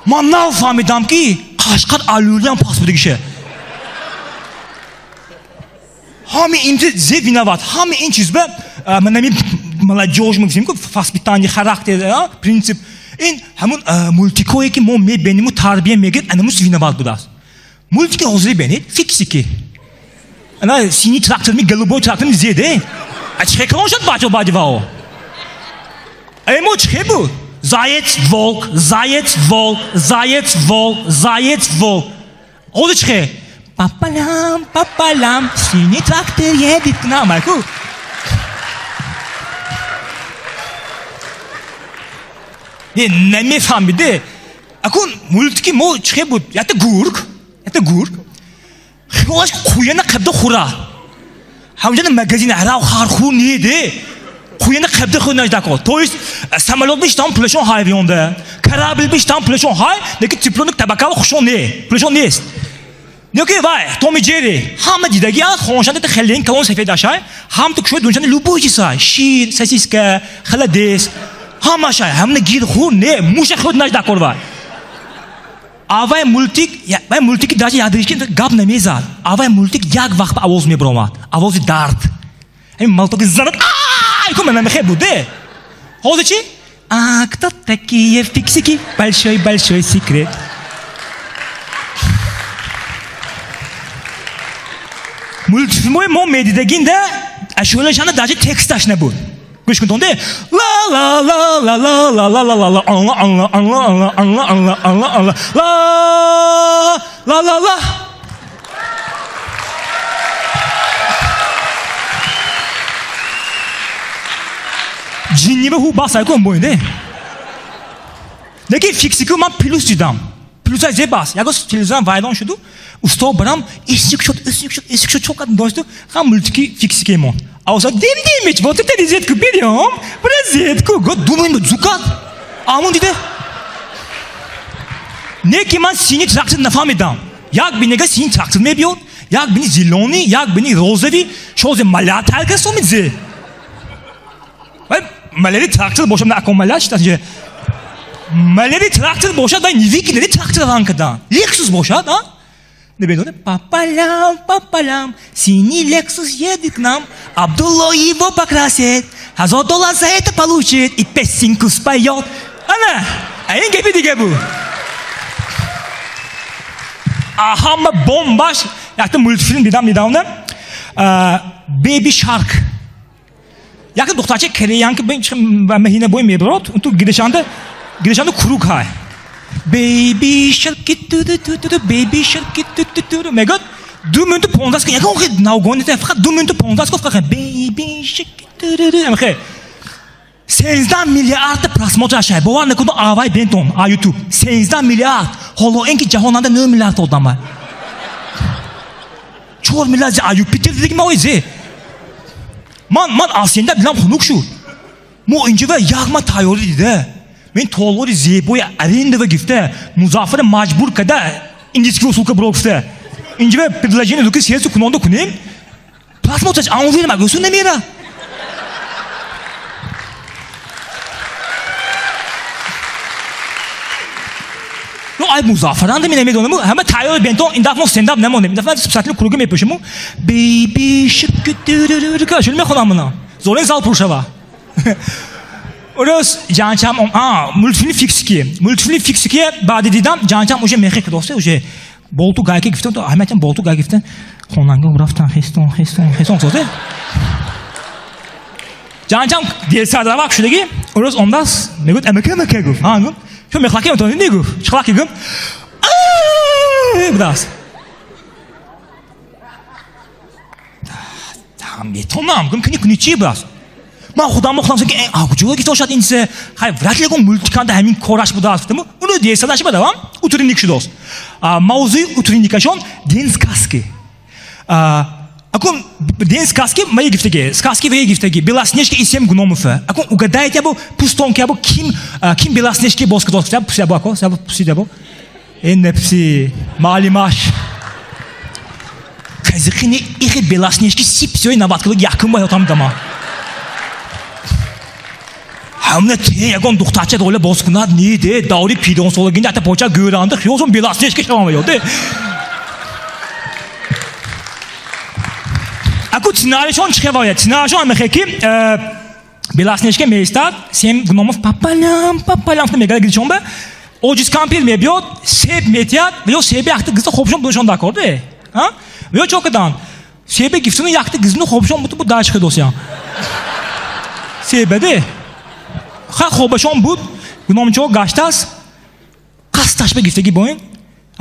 H: Ман нав фаҳмидам, ки қашқар алӯлиам пас будагише. Ҳами ин зе виноват. Ҳами ин чиз ба манами молодёжь мегӯем ку, воспитание, характер, принцип. Ин ҳамун мультикое ки мо мебиниму тарбия мегирем, анамус виноват будааст. Мультики ҳозири бинед, фиксики. Ана синий тракторми, голубой тракторми зеде. А чихе калон шуд бачо баъди вао? Эмо чихе буд? Заяц, волк, заяц, волк, заяц, волк, заяц, волк. Ҳозир чихе? По полям, по полям, синий трактор едет к нам. Айку. Не, намефаҳмиде. Акун мультики мо чӣ буд? Якта гург, якта гург. Хиёлаш қӯяна қабда хӯра. Ҳамҷана магазин арав харху неде. Қӯяна қабда хӯра наҷдако. То есть самолёт биштам пулашон ҳай бионда. Корабль биштам пулашон ҳай, лекин цыпленок табакава хушон не. Пулашон нест. Неки вай, Том и Джерри. Ҳама дидаги а хоншанда хелен калон сафед ашай. Ҳам ту кушои дунчанда любой чизай. Шир, сосиска, холодец. Ҳамашай, ҳамна гир хур не, муша худ наҷдакор вай. Авай мультик, вай мультики даже ядришки гап намезад. Авай мультик як вақт ба овоз мебаромад. Овози дард. Ҳамин малтоки занад, ай ку мана мехе буде. Ҳозир чи? А кто такие фиксики? Большой большой секрет. Мультфилмҳои мо медидагинда ашӯлашанда даже тексташ набуд. Гӯш кун тонде ла ла ла ла ла ла ла ла ла ла алла алла алла алла алла алла алла алла ла ла ла ла. Ҷиннива ҳу бас айкун бойне. Лекин фиксику ман плюс дидам. Плюсай зе бас. Ягон телевизорам вайрон шуду. Усто барам исик шуд, исик шуд, исик шуд, чокат дошту. Ҳам мультики фиксике мон. А уса дим димич, вот это розетку берем, розетку, год думаем, зукат. Амун диде. Не ки ман синий трактор нафаҳмидам. Як бинега синий трактор мебиёд, як бини зелёный, як бини розовый, шозе маля тарка сомидзе. Вай малери трактор бошад, на акон маля чита же. Малери трактор бошад, вай нивики нери трактор ранкадан. Лексус бошад, а? Небедоне, по полям, по полям, синий Лексус едет к нам, Абдулло его покрасит, $1000 за это получит и песенку споет. Ана, а ин гапи дига бу. А ҳама бомбаш, якта мультфилм дидам недавно, Baby Shark. Якта духтарча кореянка бин маҳина бой мебарод, ту гиришанда, гиришанда круг ҳай. Baby Shark ту ту ту ту Baby Shark ту ту ту мегӯяд 2 минуту 15 секунд, ягон хел навгони фақат 2 минуту 15 секунд фақат Baby Shark ту ту ту амхе. 13 миллиард просмотр ашай. Бовар накунед, авай бентон, а YouTube. 13 миллиард. Ҳоло ин ки ҷаҳонанда 9 миллиард одам ай. 4 миллиард а Юпитер дидик ма ойзе. Ман аз сенда дилам хунук шуд. Мо инҷа як ма тайёрӣ дида. Мен толори зебои арендава гифта, Музаффара маҷбур карда, индийский усулка бро гуфта. Инҷа предложение дуки серсу кунонда кунем. Просмотраш анвер магусу намера. Ну ай Музаффаранда мен намедонам, ҳама тайёр бентон ин дафъа мо стендап намонем. Ин дафъа специально круги мепӯшем. Baby Shark ту шул мехонам мана. Зорин зал пур шава. Урус ҷанчам, а мультфилм фиксики. Мультфилм фиксики баъди дидам ҷанчам уже мехе кидосе, уже болту гайки гифтан, то ҳамаатон болту гай гифтан. Хонанга рафтан, хестон, хестон, хестон созе. Ҷанчам дерсардавак шудаги, урус ондас мегӯяд амака амака гуфт. Ҳа гуфт. Шу мехлаки метавонӣ не гуфт. Чиқлаки гум. Будааст. Метонам, гум кини куни чи будааст? Ман худам мохлам ки а куҷо гифта бошад ин чизе? Хай, вряд ли гум мультиканда ҳамин кораш будааст гуфтам. Уну дерсадаш бадавам, утренник шудааст. Мавзӯи утренникашон день сказки. Акун день сказки мои гифтаги, сказки ваи гифтаги, Белоснежка и семь гномов. Акун угадайте абу пустонки абу ким, ким Белоснежки боз кудост? Пуси абу ако, пуси абу. Эн пуси, маалимаш. Казихини ихи Белоснежки сип сёй наваткалык якын бай отам дама. Ҳамна те ягон духтарча дола боз кунад, не де, даври пирон солагинда ата поча гӯранди, хиёзон Белоснежка шавам ёде. Аку сценарийшон чӣ хевояд? Сценарийшон амехе ки Белоснежка меистад, семь гномов по полям, по полям мегада гиришон ба, оҷиз кампир мебиёд, себ метиҳад, ва ё себи якта гизда хобшон будашон дакор де. Ва ё чо кадан? Себе гифтуну якта гизну хобшон буту бу дач хидосян. Себе де. Ха хобашон буд, гномчо гаштас, қасташ ба гифтаги боин.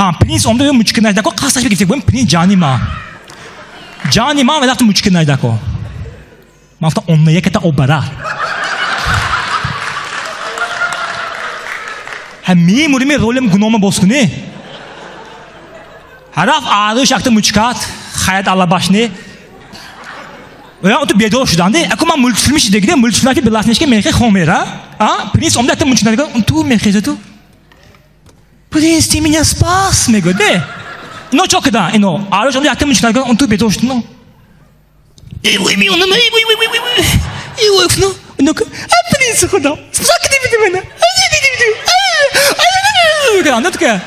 H: А, принц омда мучка найдако, қасдаш бигифта, гӯем принц ҷани ман. Ҷани ман вале мучка найдако. Ман гуфтам, онна яката обара. Ҳа мемурими ролем гунома боз кунӣ. Ҳараф арӯш якта мучкат, хаят аллабашни. Ва ту бедор шуданди. Аку ман мультфилми шидагиде, мультфилмаки Белоснежка мехе хомера. А, принц омда якта мучка найдако, ту мехеза ту. Принц, ты меня спас, мегӯяд, не? Ино чо кида, ино. Арӯш омда якта мучка найдако, ту бедор шуд, но. Эй, ми, он, эй, ой, ой, ой, ой, ой, ой, ну, ну-ка, а принц худам, спасак ты меня, а, такая.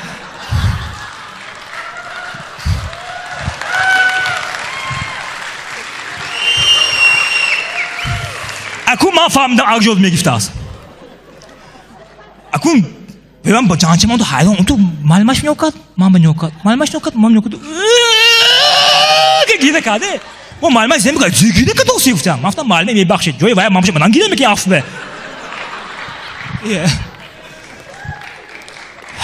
H: Аку ман фаҳмидам, акҷод мегифтааст. Аку бевам ба ҷанчи ман ту ҳайрон, ту малмаш меокад, ман ба меокад, малмаш меокад, ман меокад. Гире каде. Мо малмаш зем мекад, гире кадо сифтам. Ман гуфтам малме мебахшид. Ҷои вай ман ман гире меки аф бе.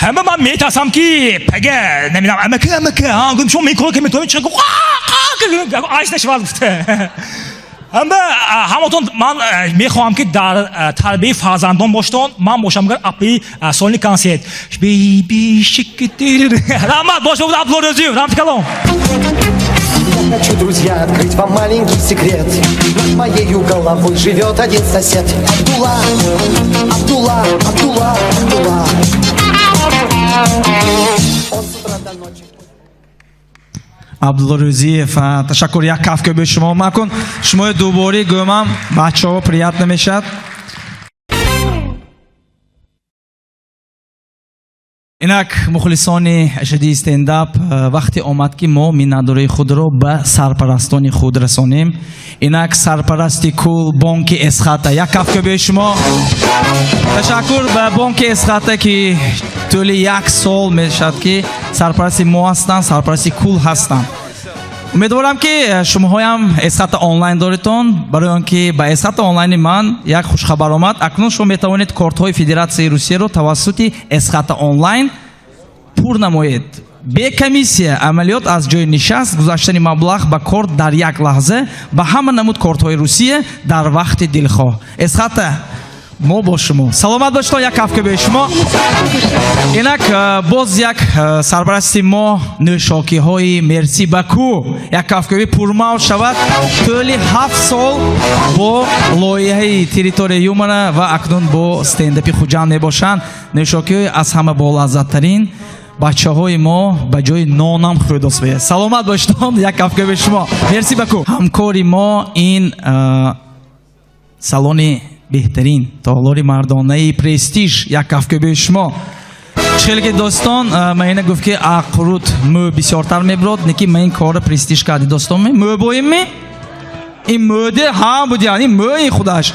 H: Ҳама ман метарсам ки пага намедонам амака амака ҳа гуфтам шумо мекунед ки метавонед чаро айс нашавад гуфта. Ҳама ҳаматон ман мехоҳам ки дар тарбияи фарзандон боштон, ман бошам гар апи солни консерт. Бейби шикитир. Раҳмат, бош бошед, Абдулло Рӯзиев, раҳмати калом.
I: Я хочу, друзья, открыть вам маленький секрет. Над моею головой живет один сосед. Абдулла, Абдулла, Абдулла, Абдулла. Он с утра до ночи.
A: Абдулло Рӯзиев, ташаккур, як кафкӯб ба шумо макун. Шумои дубори гӯмам, бачаҳо приятно мешавад. Инак мухлисони ашадии стендап, вақте омад ки мо миннатдории худро ба сарпарастони худ расонем. Инак сарпарасти кул бонки Эсхата. Як кафкӯб шумо. Ташаккур ба бонки Эсхата ки тӯли як сол мешавад ки сарпарасти мо ҳастанд, сарпарасти кул ҳастанд. Умедворам ки шумоҳоям Эсхата онлайн доритон. Барои он ки ба Эсхата онлайни ман як хушхабар омад. Акнун шумо метавонед кортҳои Федератсияи Русияро тавассути Эсхата онлайн пур намоед. Бе комиссия амалиёт аз ҷои нишаст, гузаштани маблағ ба корт дар як лаҳза ба ҳама намуд кортҳои Русия дар вақти дилхоҳ. Эсхата, мо бо шумо. Саломат бошед, як кафкӯбии шумо. Инак боз як сарпарасти мо нӯшокиҳои Мерси Баку. Як кафкӯбии пурмавҷ шавад. Тӯли 7 сол бо лоиҳаи территория юмора ва акнун бо стендапи Хуҷанд мебошанд. Нӯшокиҳои аз ҳама болаззаттарин бачаҳои мо ба ҷои нонам хӯрдост беяд. Саломат бошед, як кафкӯбии шумо. Мерси Баку. Ҳамкори мо ин салони беҳтарин толори мардонаи престиж. Як кафкӯбии шумо. Хеле ки дӯстон, ман ина гуфт ки ақрут мӯ бисёртар мебурд, неки ман ин корро престиж карди дӯстон ме? Мӯ боим ме? Ин мӯде ҳам буд, яъне мӯи худаш.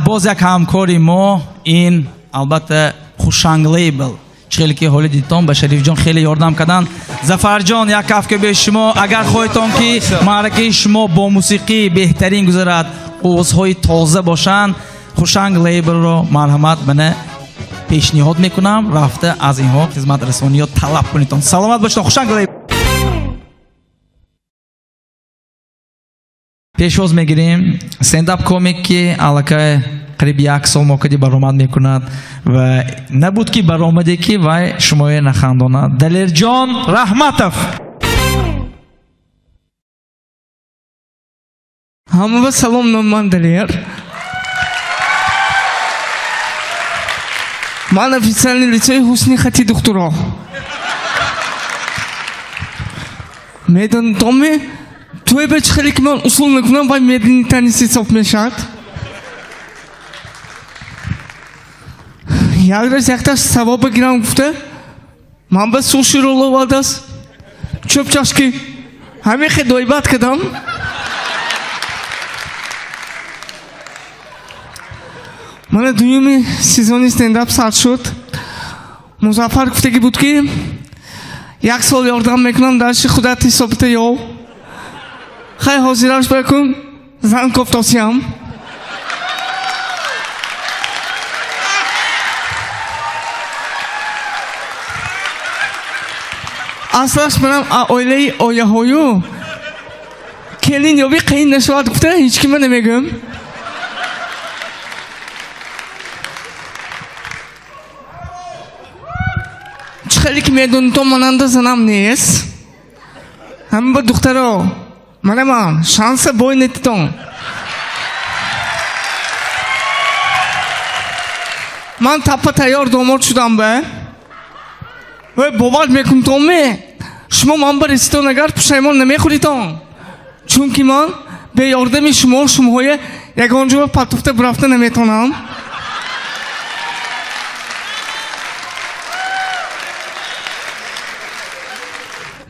A: Боз як ҳамкори мо ин албатта Хушанг лейбл. Хеле ки ҳоли дидтон ба Шарифҷон хеле ёрдам карданд. Зафарҷон, як кафкӯбии шумо. Агар хоҳедтон ки маъракаи шумо бо мусиқии беҳтарин гузарад, овозҳои тоза бошанд, Хушанг лейблро марҳамат мана пешниҳод мекунам. Рафта аз инҳо хизматрасониё талаб кунедтон. Саломат бошед, Хушанг лейбл. Пешвоз мегирем стендап комик ки аллакай қариб як сол мокади баромад мекунад ва набуд ки баромаде ки вай шуморо нахандонад. Далерҷон Раҳматов.
J: Ҳамаба салом, ном ман Далер. Ман официальный лицои ҳусни хати духтуро. Медонитоми той ба чӣ хеле ки ман усул мекунам, вай медини танис ҳисоб мешавад. Як рӯз якташ савоб бигирам гуфта, ман ба суши рол овардааст. Чӯбчашки. Ҳамин хел доибат кардам. Мана дуюми сезони стендап сар шуд. Музаффар гуфтагӣ буд ки як сол ёрдам мекунам, дарши худат ҳисобита ёв. Хай ҳозираш бакун, зан кофтосиям. Аслаш манам оилаи ояҳою келин ёбӣ қиин нашавад гуфта ҳеҷ кима намегӯм. Чӣ хеле ки медонитон, мананда занам нест. Ҳама ба духтаро манаман шанса бой нетитон. Ман таппа тайёр домод шудам ба. Вай, бовар мекунтон ме? Шумо ман ба раситон агар, пушаймон намехӯритон. Чунки ман бе ёрдами шумо шумоҳое ягон ҷо патуфта бурафта наметонам.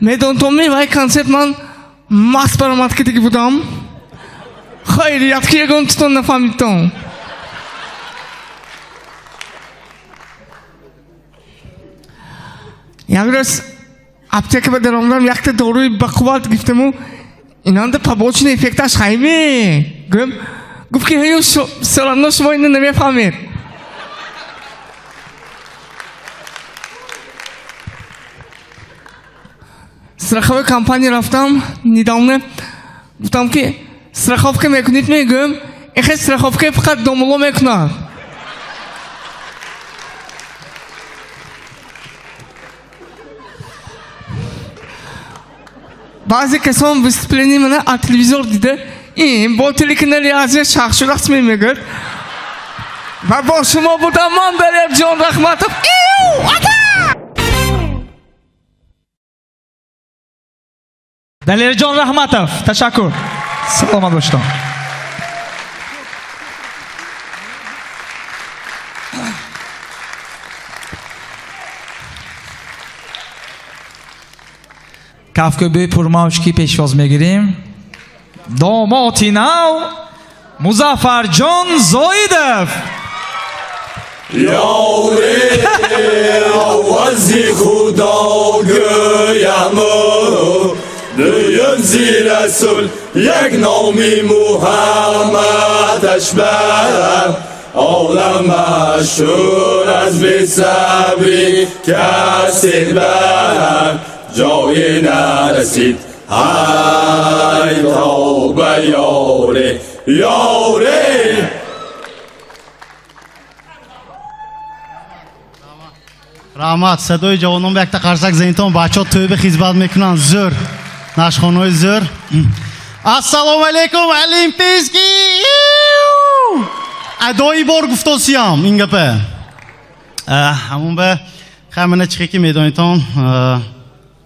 J: Медонтон ме, вай концерт ман маст баромад кардагӣ будам. Хайрият, ки ягон тутон нафаҳмидтон. Як рӯз аптека ба даромадам, якта доруи бақувват гирифтаму инанда побочный эффекташ хайме. Гӯям, гуфт ки ҳаю всё равно шумо ина намефаҳмед. Страховой компания рафтам недавно, гуфтам ки страховка мекунед, мегӯям, эхе страховка фақат домуло мекунад. Баъзе касон выступление мана аз телевизор дида, ин бо телеканали Азия шахшурақс мегӯяд. Ва бо шумо будам ман, Далерҷон Раҳматов. Ата!
A: Далерҷон Раҳматов, ташаккур, саломат бошед. Кафкӯбии пурмавҷ ки пешвоз мегирем домоти нав Музаффарҷон Зоидов.
K: Ёре, овози Худо гӯяму, дуюм зи Расул, як номи Муҳаммадаш бар олам машҳур, аз бесабрӣ касе бар ҷое нарасид. Ҳай, тавба, ёре, ёре.
L: Раҳмат, садои ҷавонон ба якта қарсак занитон. Бачаҳо тӯйба хизмат мекунанд, зӯр, нашхонаҳои зӯр. Ассалому алайкум, олимпийский! Адои бор гуфтосиям ин гапа. Ҳамун ба хай мана чихе ки медонитон,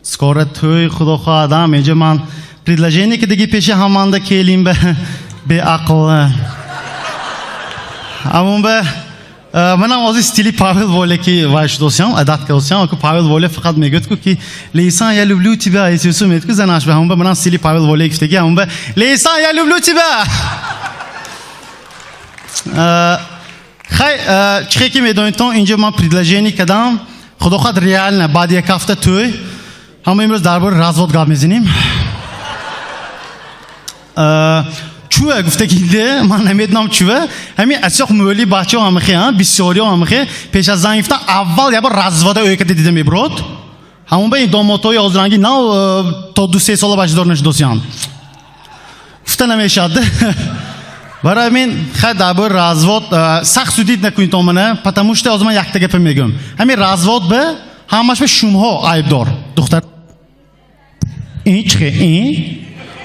L: скоро тӯй, худо хоҳад. Инҷа ман предложение ки диги пеши ҳаманда келим ба беақл. Ҳамун ба манам ҳозир стили Павел Воля ки вай шудосиям, адат кардосиям. Ку Павел Воля фақат мегӯяд ку ки «Лейсан, я люблю тебя», эсюсу мегӯяд ку занаш ба. Ҳамун ба манам стили Павел Воля гуфтаги. Ҳамун ба Лейсан, я люблю тебя. Хай, чихе ки медонитон, инҷа ман предложение кардам, худо хоҳад, реально баъди як ҳафта тӯй. Ҳама имрӯз дар бораи развод гап мезанем. Чӯа гуфтагиде, ман намедонам чӯа. Ҳамин асёқ мӯли бачаҳо ҳамахе, бисёриҳо ҳамахе, пеш аз занг гирифтан аввал ябор развода ӯй када дида мебурод. Ҳамон ба ин домотҳои ҳозиранги нав то 2-се сола бачадор нашудосиянд. Гуфта намешавад. Барои ҳамин хай дар бораи развод сахт судид накунед мана, потому что ҳозир ман якта гапа мегӯям. Ҳамин развод ба ҳамаш ба шумҳо айбдор. Духтар ин чихе ин?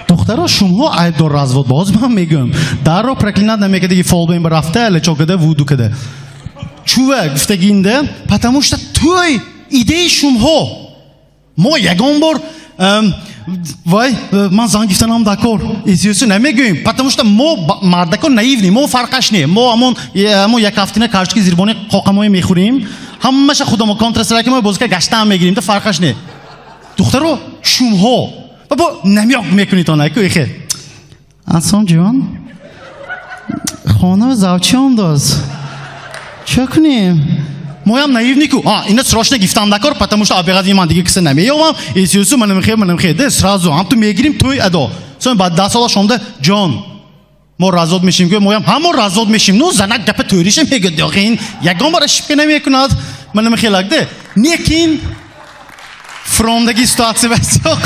L: Духтаро, шумҳо айбдор развод ба. Ҳозир ман мегӯям. Дарро проклинат намекардаги фолбен ба рафта, лечо када, вуду када. Чува гуфтагинда, потому что тӯй идеи шумҳо. Мо ягон бор вай, ман занг гирифтанам дакор. Эсиёсу намегӯем, потому что мо мардако наивный, мо фарқаш не. Мо ҳамон як ҳафтина карчки зирбони қоқамое мехӯрем. Ҳамаша худамо контрастрайки мо бозика гаштаам мегирем, та фарқаш не. Духтаро, шумҳо. Ва бо намёк мекунед он айку ихе. Аслом ҷон. Хона завчи омдоз. Чӣ кунем? Моям наивный ку. А, ина срочно гифтам дакор, потому что абеғази ман дига киса намеёвам. Эсиёсу манам хе, манам хе. Де сразу ҳам ту мегирим тӯй адо. Соң баъд 10 сола шонда ҷон. Мо развод мешим ку, моям ҳамо развод мешим. Ну занак гапа тӯриша мегӯяд, охи ин ягон бора шипка намекунад. Манам хелак де. Лекин Фромдаги ситуация басёқ.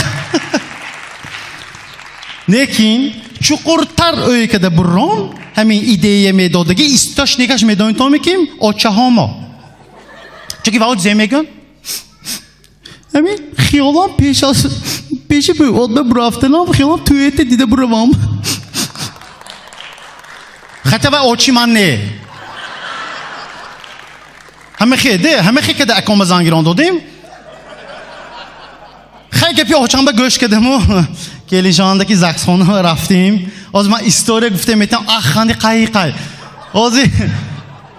L: Лекин чуқуртар ӯйкада буррон ҳамин идея медодаги источникаш медонитон ки очаҳомо. Чунки вао зе мегӯн? Ҳамин хиёлам пеш аз пеши одма бурафтанам хиёлам туете дида буравам. Хата ва очи ман не. Ҳама хе де, ҳама хе када акома зангирон додем. Хай гапи очамба гӯш кадаму келиншондаки загсхона рафтем. Ҳозир ман история гуфта метавам, ах ханди қай қай. Ҳозир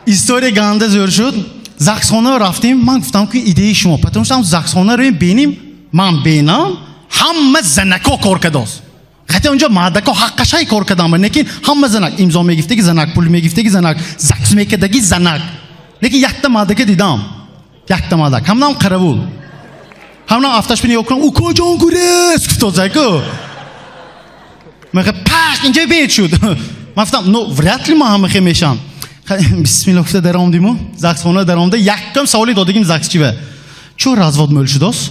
L: история ганда зӯр шуд. Загсхона рафтем, ман гуфтам ки идеяи шумо, потому что загсхона роем беним, ман бенам, ҳама занако кор кардост. Хати онҷо мардако ҳаққашай кор кардам, лекин ҳама занак имзо мегифтаги занак, пул мегифтаги занак, загс мекардаги занак. Лекин якта мардака дидам. Якта мардак. Ҳамнам қаравул. Ҳамнам афташ бини ёкунам, укоҷон гурез гуфтозайку. Ман пах инҷа бед шуд. Ман гуфтам, ну вряд ли ман ҳама хе мешам. Бисмилла гуфта даромдиму, загсхона даромда, яккам саволи додагим загсчива. Чӯ развод мӯл шудос?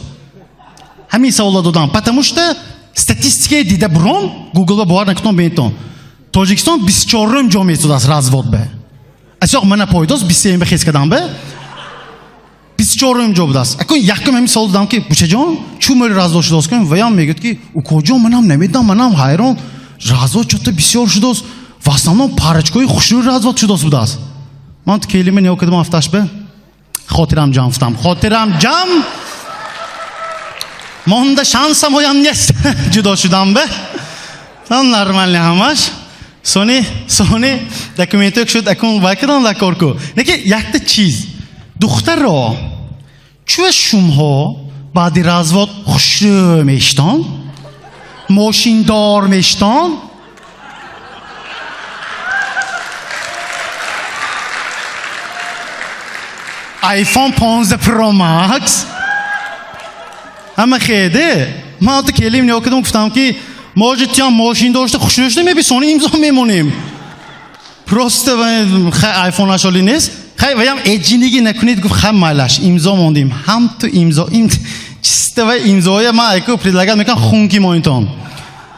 L: Ҳамин саволо додам, потому что статистикаи дида бурон, Google-ба бовар накунам бентон. Тоҷикистон 24-ум ҷо месудааст развод бе. Асоқ мана пойдост, 23-ум бе хез кардам бе. 24-ум ҷо будааст. Акун якум ҳамин савол додам ки бучаҷон, чӯ мӯл развод шудост кун? Ваям мегӯяд ки укоҷон, манам намедонам, манам ҳайрон. Развод чӯто бисёр шудост. В основном парочкаи хушрӯй развод шудост будааст. Ман ту келима нигоҳ кардам афташ бе. Хотирам ҷам гуфтам. Хотирам ҷам. Монда шансам ҳоям нест. Ҷудо шудам бе. Там нормально ҳамаш. Сони, сони документҳо шуд, акун вай кардам дар кор ку. Лекин якта чиз. Духтаро, чӯ шумҳо баъди развод хушрӯ мештон? Мошиндор мештон? iPhone 15 Pro Max. Ҳама хеде. Ман ту келим нигоҳ кардам, гуфтам ки может тиям мошин дошта хушрӯ шуда меби, сони имзо мемонем. Просто хай iPhone ашоли нест. Хай ваям эҷиниги накунед, гуфт хай майлаш имзо мондем. Ҳам ту имзо, им чиста вай имзоя ман айку предлагат мекунам хунки моинтон.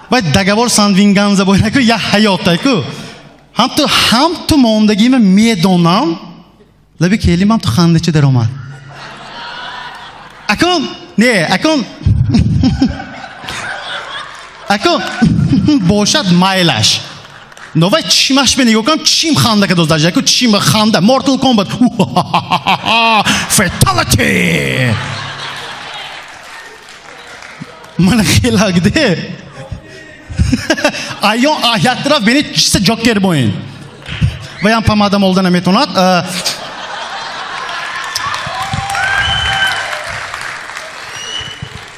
L: Вай договор сандвинганза бой наку я ҳаёт айку. Ҳам ту, ҳам ту мондагима медонам. Лаби келим ҳам ту хандача даромад. Акун, не, акун. Акун бошад майлаш. Но вай чимаш ме нигоҳ кунам, чим ханда кадоз даҷа, аку чим ханда, Mortal Kombat. Fatality! Мана хелак де. Айон аҳят тараф бени чиста Джокер боин. Ваям помада молда наметонад.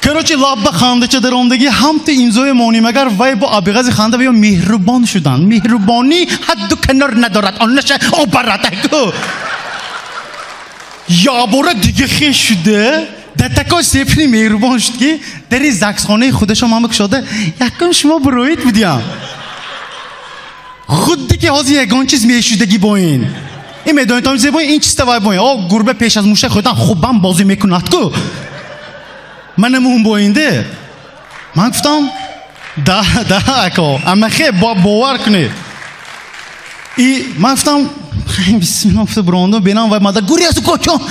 L: Короче, лабба хандача даромдаги ҳам ту имзои моним, агар вай бо абиғази ханда ва ё меҳрубон шудан. Меҳрубонӣ ҳадду канор надорад, он наша обарад аку. Ябора дига хеш шуда, да такой степени меҳрубон шуд ки дари загсхонаи худашо ман кушода, якум шумо буроид будиям. Худди ки ҳозир ягон чиз мешудаги бо ин. Ин медонед, то ин бо ин чиста вай бо ин. О, гурба пеш аз муша худам хубам бозӣ мекунад ку. Манам он боинде. Ман гуфтам, да, да, ако, ама хе, бовар кунед. И ман гуфтам, бисмилла, гуфта бурондам, бенам вай мада гурез кочон.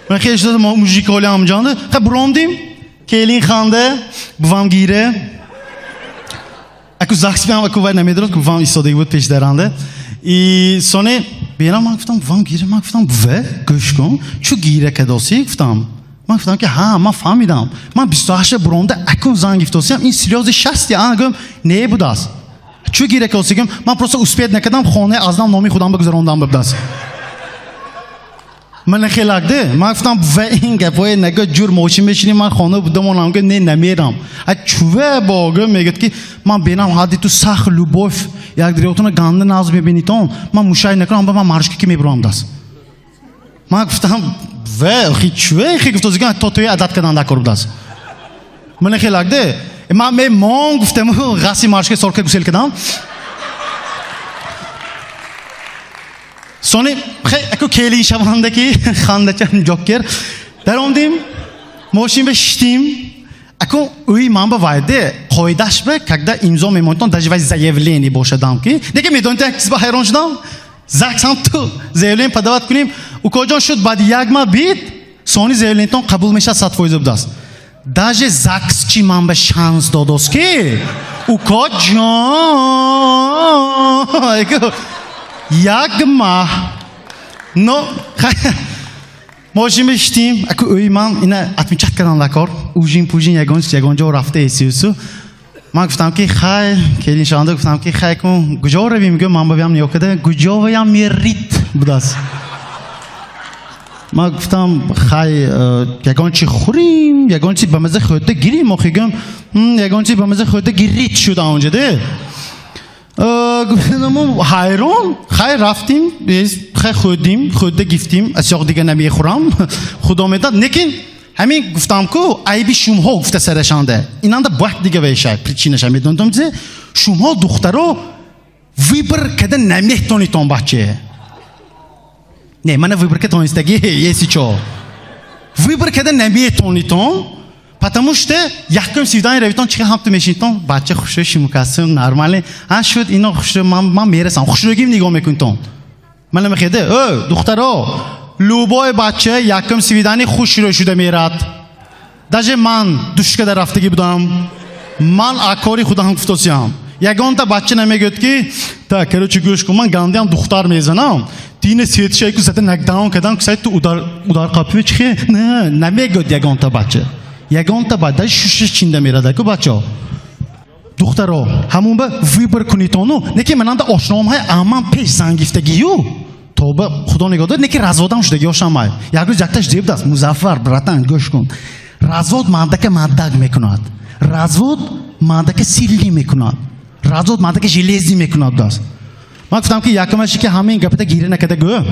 L: Ман хе шуда мужик оли ҳамҷонда. Хе бурондим, келин ханда, бувам гире. Аку загс биам, аку вай намедорад, ку бувам истодаги буд пеш даранда. И соне бенам ман гуфтам, бувам гире, ман гуфтам, буве, гӯш кун, чу гире кадоси, гуфтам. Ман гуфтам ки ҳа, ман фаҳмидам. Ман 28 буронда акун занг гифтосиям, ин слёзи шасти, а гӯм, не будааст. Чу гире кадоси гӯм, ман просто успет накардам, хонаи аз нав номи худам бигузарондам будааст. Ман хелак де, ман гуфтам ва ин гапҳои нагӯ ҷур мошин мешинем, ман хона будам, онам гӯ не намерам. А чуве бо гӯ мегӯяд ки ман бенам ҳадди ту сах любовь, як дирётона ганда наз мебинитон, ман мушай накунам, ба ман маршка ки мебурам даст. Ман гуфтам ва хи чуве хи гуфтозиган то туи адат кардан дакор будааст. Ман хелак де, ман мемон гуфтам ғаси маршка сорка гусел кардам. Сони хе аку келин шаванда ки хандачан Джокер даромдим. Мошин ба шиштим. Акун уи ман ба вайде қоидаш ба, когда имзо мемонтон, даже вай заявление бошадам ки. Неки медонед, як чиз ба ҳайрон шудам? ЗАГС ҳам ту заявление подавать кунем. Укоҷон шуд, баъди як ма бит, сони заявлениятон қабул мешавад 100% будаст. Даже ЗАГС чи ман ба шанс додост ки укоҷон як маҳ. Но мошин бешитим, аку ӯи ман ина отмечать кардан лакор, ужин пужин ягон чиз ягон ҷо рафта эсиусу. Ман гуфтам ки хай, келин шаванда гуфтам ки хай кун, куҷо равем? Гӯ ман бавям нигоҳ карда, куҷоваям мерит будаст. Ман гуфтам хай, ягон чи хӯрим, ягон чи ба маза хӯрда гирим, охи гӯм, ягон чи ба маза хӯрда гирит шуд онҷа де. Гуфтам ҳайрон, хай рафтим, хай хӯрдим, хӯрда гифтим, асёқ дига намехӯрам, худо медад. Лекин ҳамин гуфтам ку айби шумҳо гуфта сарашанда. Инанда бак дига вешай, причинаша медонам зе шумҳо духтаро выбор када наметонитон баче. Не, мана выбор ка тонистаги, если чо. Выбор када наметонитон, потому что якум свидание равитон чиха ҳам ту мешинтон, бача хушрӯ шимукасим, нормале. Ҳа шуд ино хушрӯ, ман мерасам, хушрӯгим нигоҳ мекунтон. Мана мехеде, эй, духтаро, любой бача якум свидание хушрӯ шуда мерад. Даже ман душкада рафтагӣ будам. Ман акори худам гуфтосиям. Ягонта бача намегӯяд ки, так, короче, гӯш кун, ман гандиам духтар мезанам. Дина светшайку зада нокдаун кадам, ксай ту удар қапи чихе? Не, намегӯяд ягонта бача. Ягонта бача, даже шушаш чинда мерад аку бачо. Духтаро, ҳамон ба выбор кунитону, неки мананда ошномҳои аман пеш зангифтагию. Тоба, худо нигоҳ дорад, неки разводам шудаги ошамай. Як рӯз якташ деб даст, Музаффар, братан, гӯш кун. Развод мандака маддаг мекунад. Развод мандака силли мекунад. Развод мандака железный мекунад даст. Ман гуфтам ки якумаш ки ҳамин гапата гиря накарда гӯ.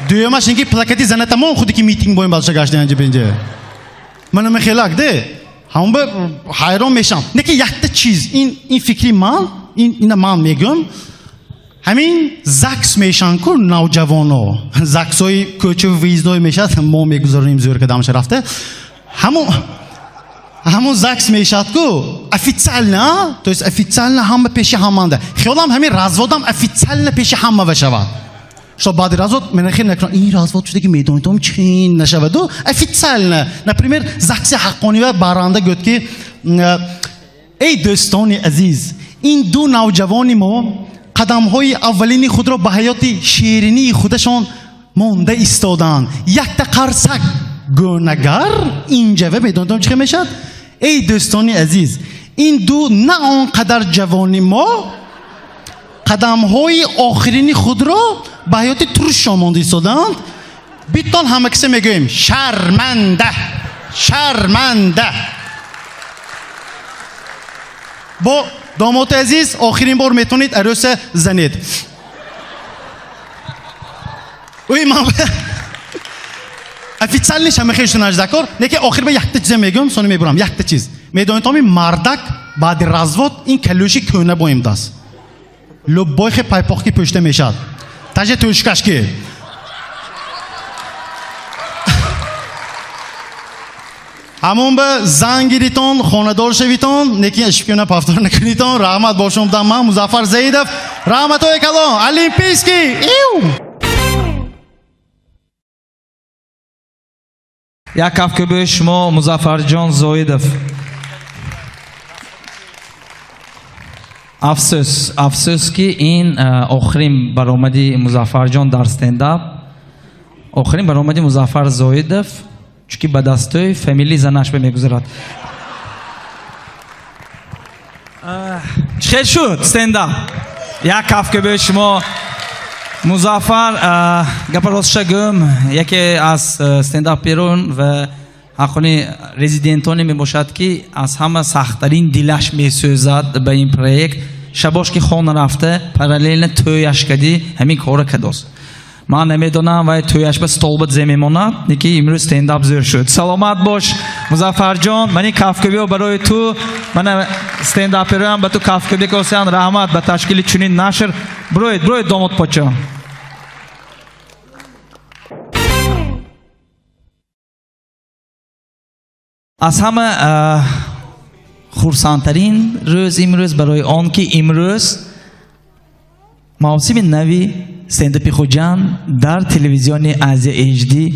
L: Дуюмаш ин ки плакати занатамон худи ки митинг боем балша гашти анҷа бинҷа. Мана мехелак де. Ҳамон ба ҳайрон мешам. Не ки якта чиз, ин фикри ман, ина ман мегӯям. Ҳамин ЗАГС мешан ку навҷавоно. ЗАГСҳои кӯча выездной мешад, мо мегузаронем зӯр кадамша рафта. Ҳамон ЗАГС мешад ку официально, то есть официально ҳама пеши ҳаманда. Хиёлам ҳамин разводам официально пеши ҳама вашавад. Что баъди развод мена хел накунам, ин развод шуда ки медонитом чин нашаваду официально. Например, ЗАГСи ҳаққонива баранда гӯяд ки эй дӯстони азиз, ин ду навҷавони мо қадамҳои аввалини худро ба ҳаёти ширинии худашон монда истоданд. Якта қарсак гӯнагар инҷава медонитом чӣ мешавад? Эй дӯстони азиз, ин ду на он қадар ҷавони мо қадамҳои охирини худро ба ҳаёти турушшон монда истоданд. Биттон ҳама киса мегӯем шарманда, шарманда. Бо домоти азиз охирин бор метавонед арӯса занед. Ӯй ман официально шамахе шунаш дакор, неки охир ба якта чиза мегӯям, сони мебурам якта чиз. Медонед ами мардак баъди развод ин калӯши кӯна боим даст. Любойхе пайпоқки пӯшта мешавад. Таже тӯшкашки. Ҳамон ба зан гиритон, хонадор шавитон, неки ишкуна повтор накунитон. Раҳмат бошум дам ман Музаффар Заидов. Раҳматои калон, Олимпийский. Иу!
A: Як кафкӯбии шумо Музаффарҷон Зоидов. Афсӯс, афсӯс ки ин охирин баромади Музаффарҷон дар стендап, охирин баромади Музаффар Зоидов, чунки ба дастҳои фамилии занаш мегузарад. Чӣ хел шуд стендап? Як кафкӯбии шумо Музаффар. Гапа ростша гӯм, яке аз стендаперон ва ҳаққони резидентоне мебошад, ки аз ҳама сахттарин дилаш месӯзад ба ин проект. Шабош ки хона рафта, параллельно тӯяш кади, ҳамин кора кадост. Ман намедонам, вай тӯяш ба столба зе мемонад, неки имрӯз стендап зӯр шуд. Саломат бош, Музаффарҷон. Мани кафкӯбиҳо барои ту, мана стендапероам ба ту кафкӯбӣ косян. Раҳмат ба ташкили чунин нашр. Бироед, бироед, домод почо. Аз ҳама хурсандтарин рӯз имрӯз барои он ки имрӯз мавсими нави стендапи Хуҷанд дар телевизиони Азия HD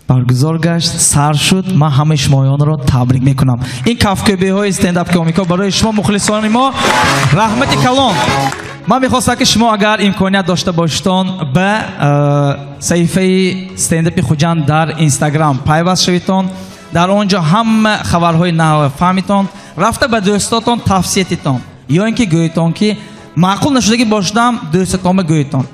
A: баргузор гашт, сар шуд. Ман ҳамаи шумоёнро табрик мекунам. Ин кафкӯбиҳои стендап комико барои шумо, мухлисони мо, раҳмати калон. Ман мехостам, ки шумо агар имконият дошта бошедон, ба саҳифаи стендапи Хуҷанд дар Инстаграм пайваст шаведон. Дар он ҷо ҳама хабарҳои нав фаҳмитон, рафта ба дӯстотон тавсия титон, ё ин ки гӯетон, ки маъқул нашудагӣ бошадам, дӯстатонба гӯетон.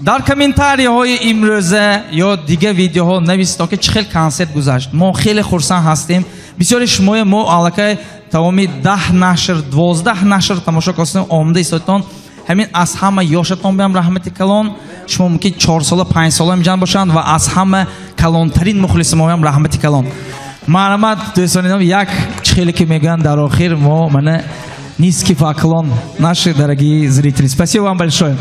A: Дар комментарияҳои имрӯза ё дигар видеоҳо нависитон, ки чӣ хел консерт гузашт. Мо хеле хурсанд ҳастем. Бисёри шумои мо аллакай тамоми 10 нашр, 12 нашр тамошо кардем, омада истодтон. Ҳамин аз ҳама ёшатон биам раҳмати калон. Шумо мумкин 4 сола, 5 сола инҷан бошанд ва аз ҳама калонтарин мухлиси моям раҳмати калон. Марҳамат, дӯстони ном, як чӣ хеле ки мегӯянд, дар охир мо мана низкий поклон, наши дорогие зрители. Спасибо вам большое.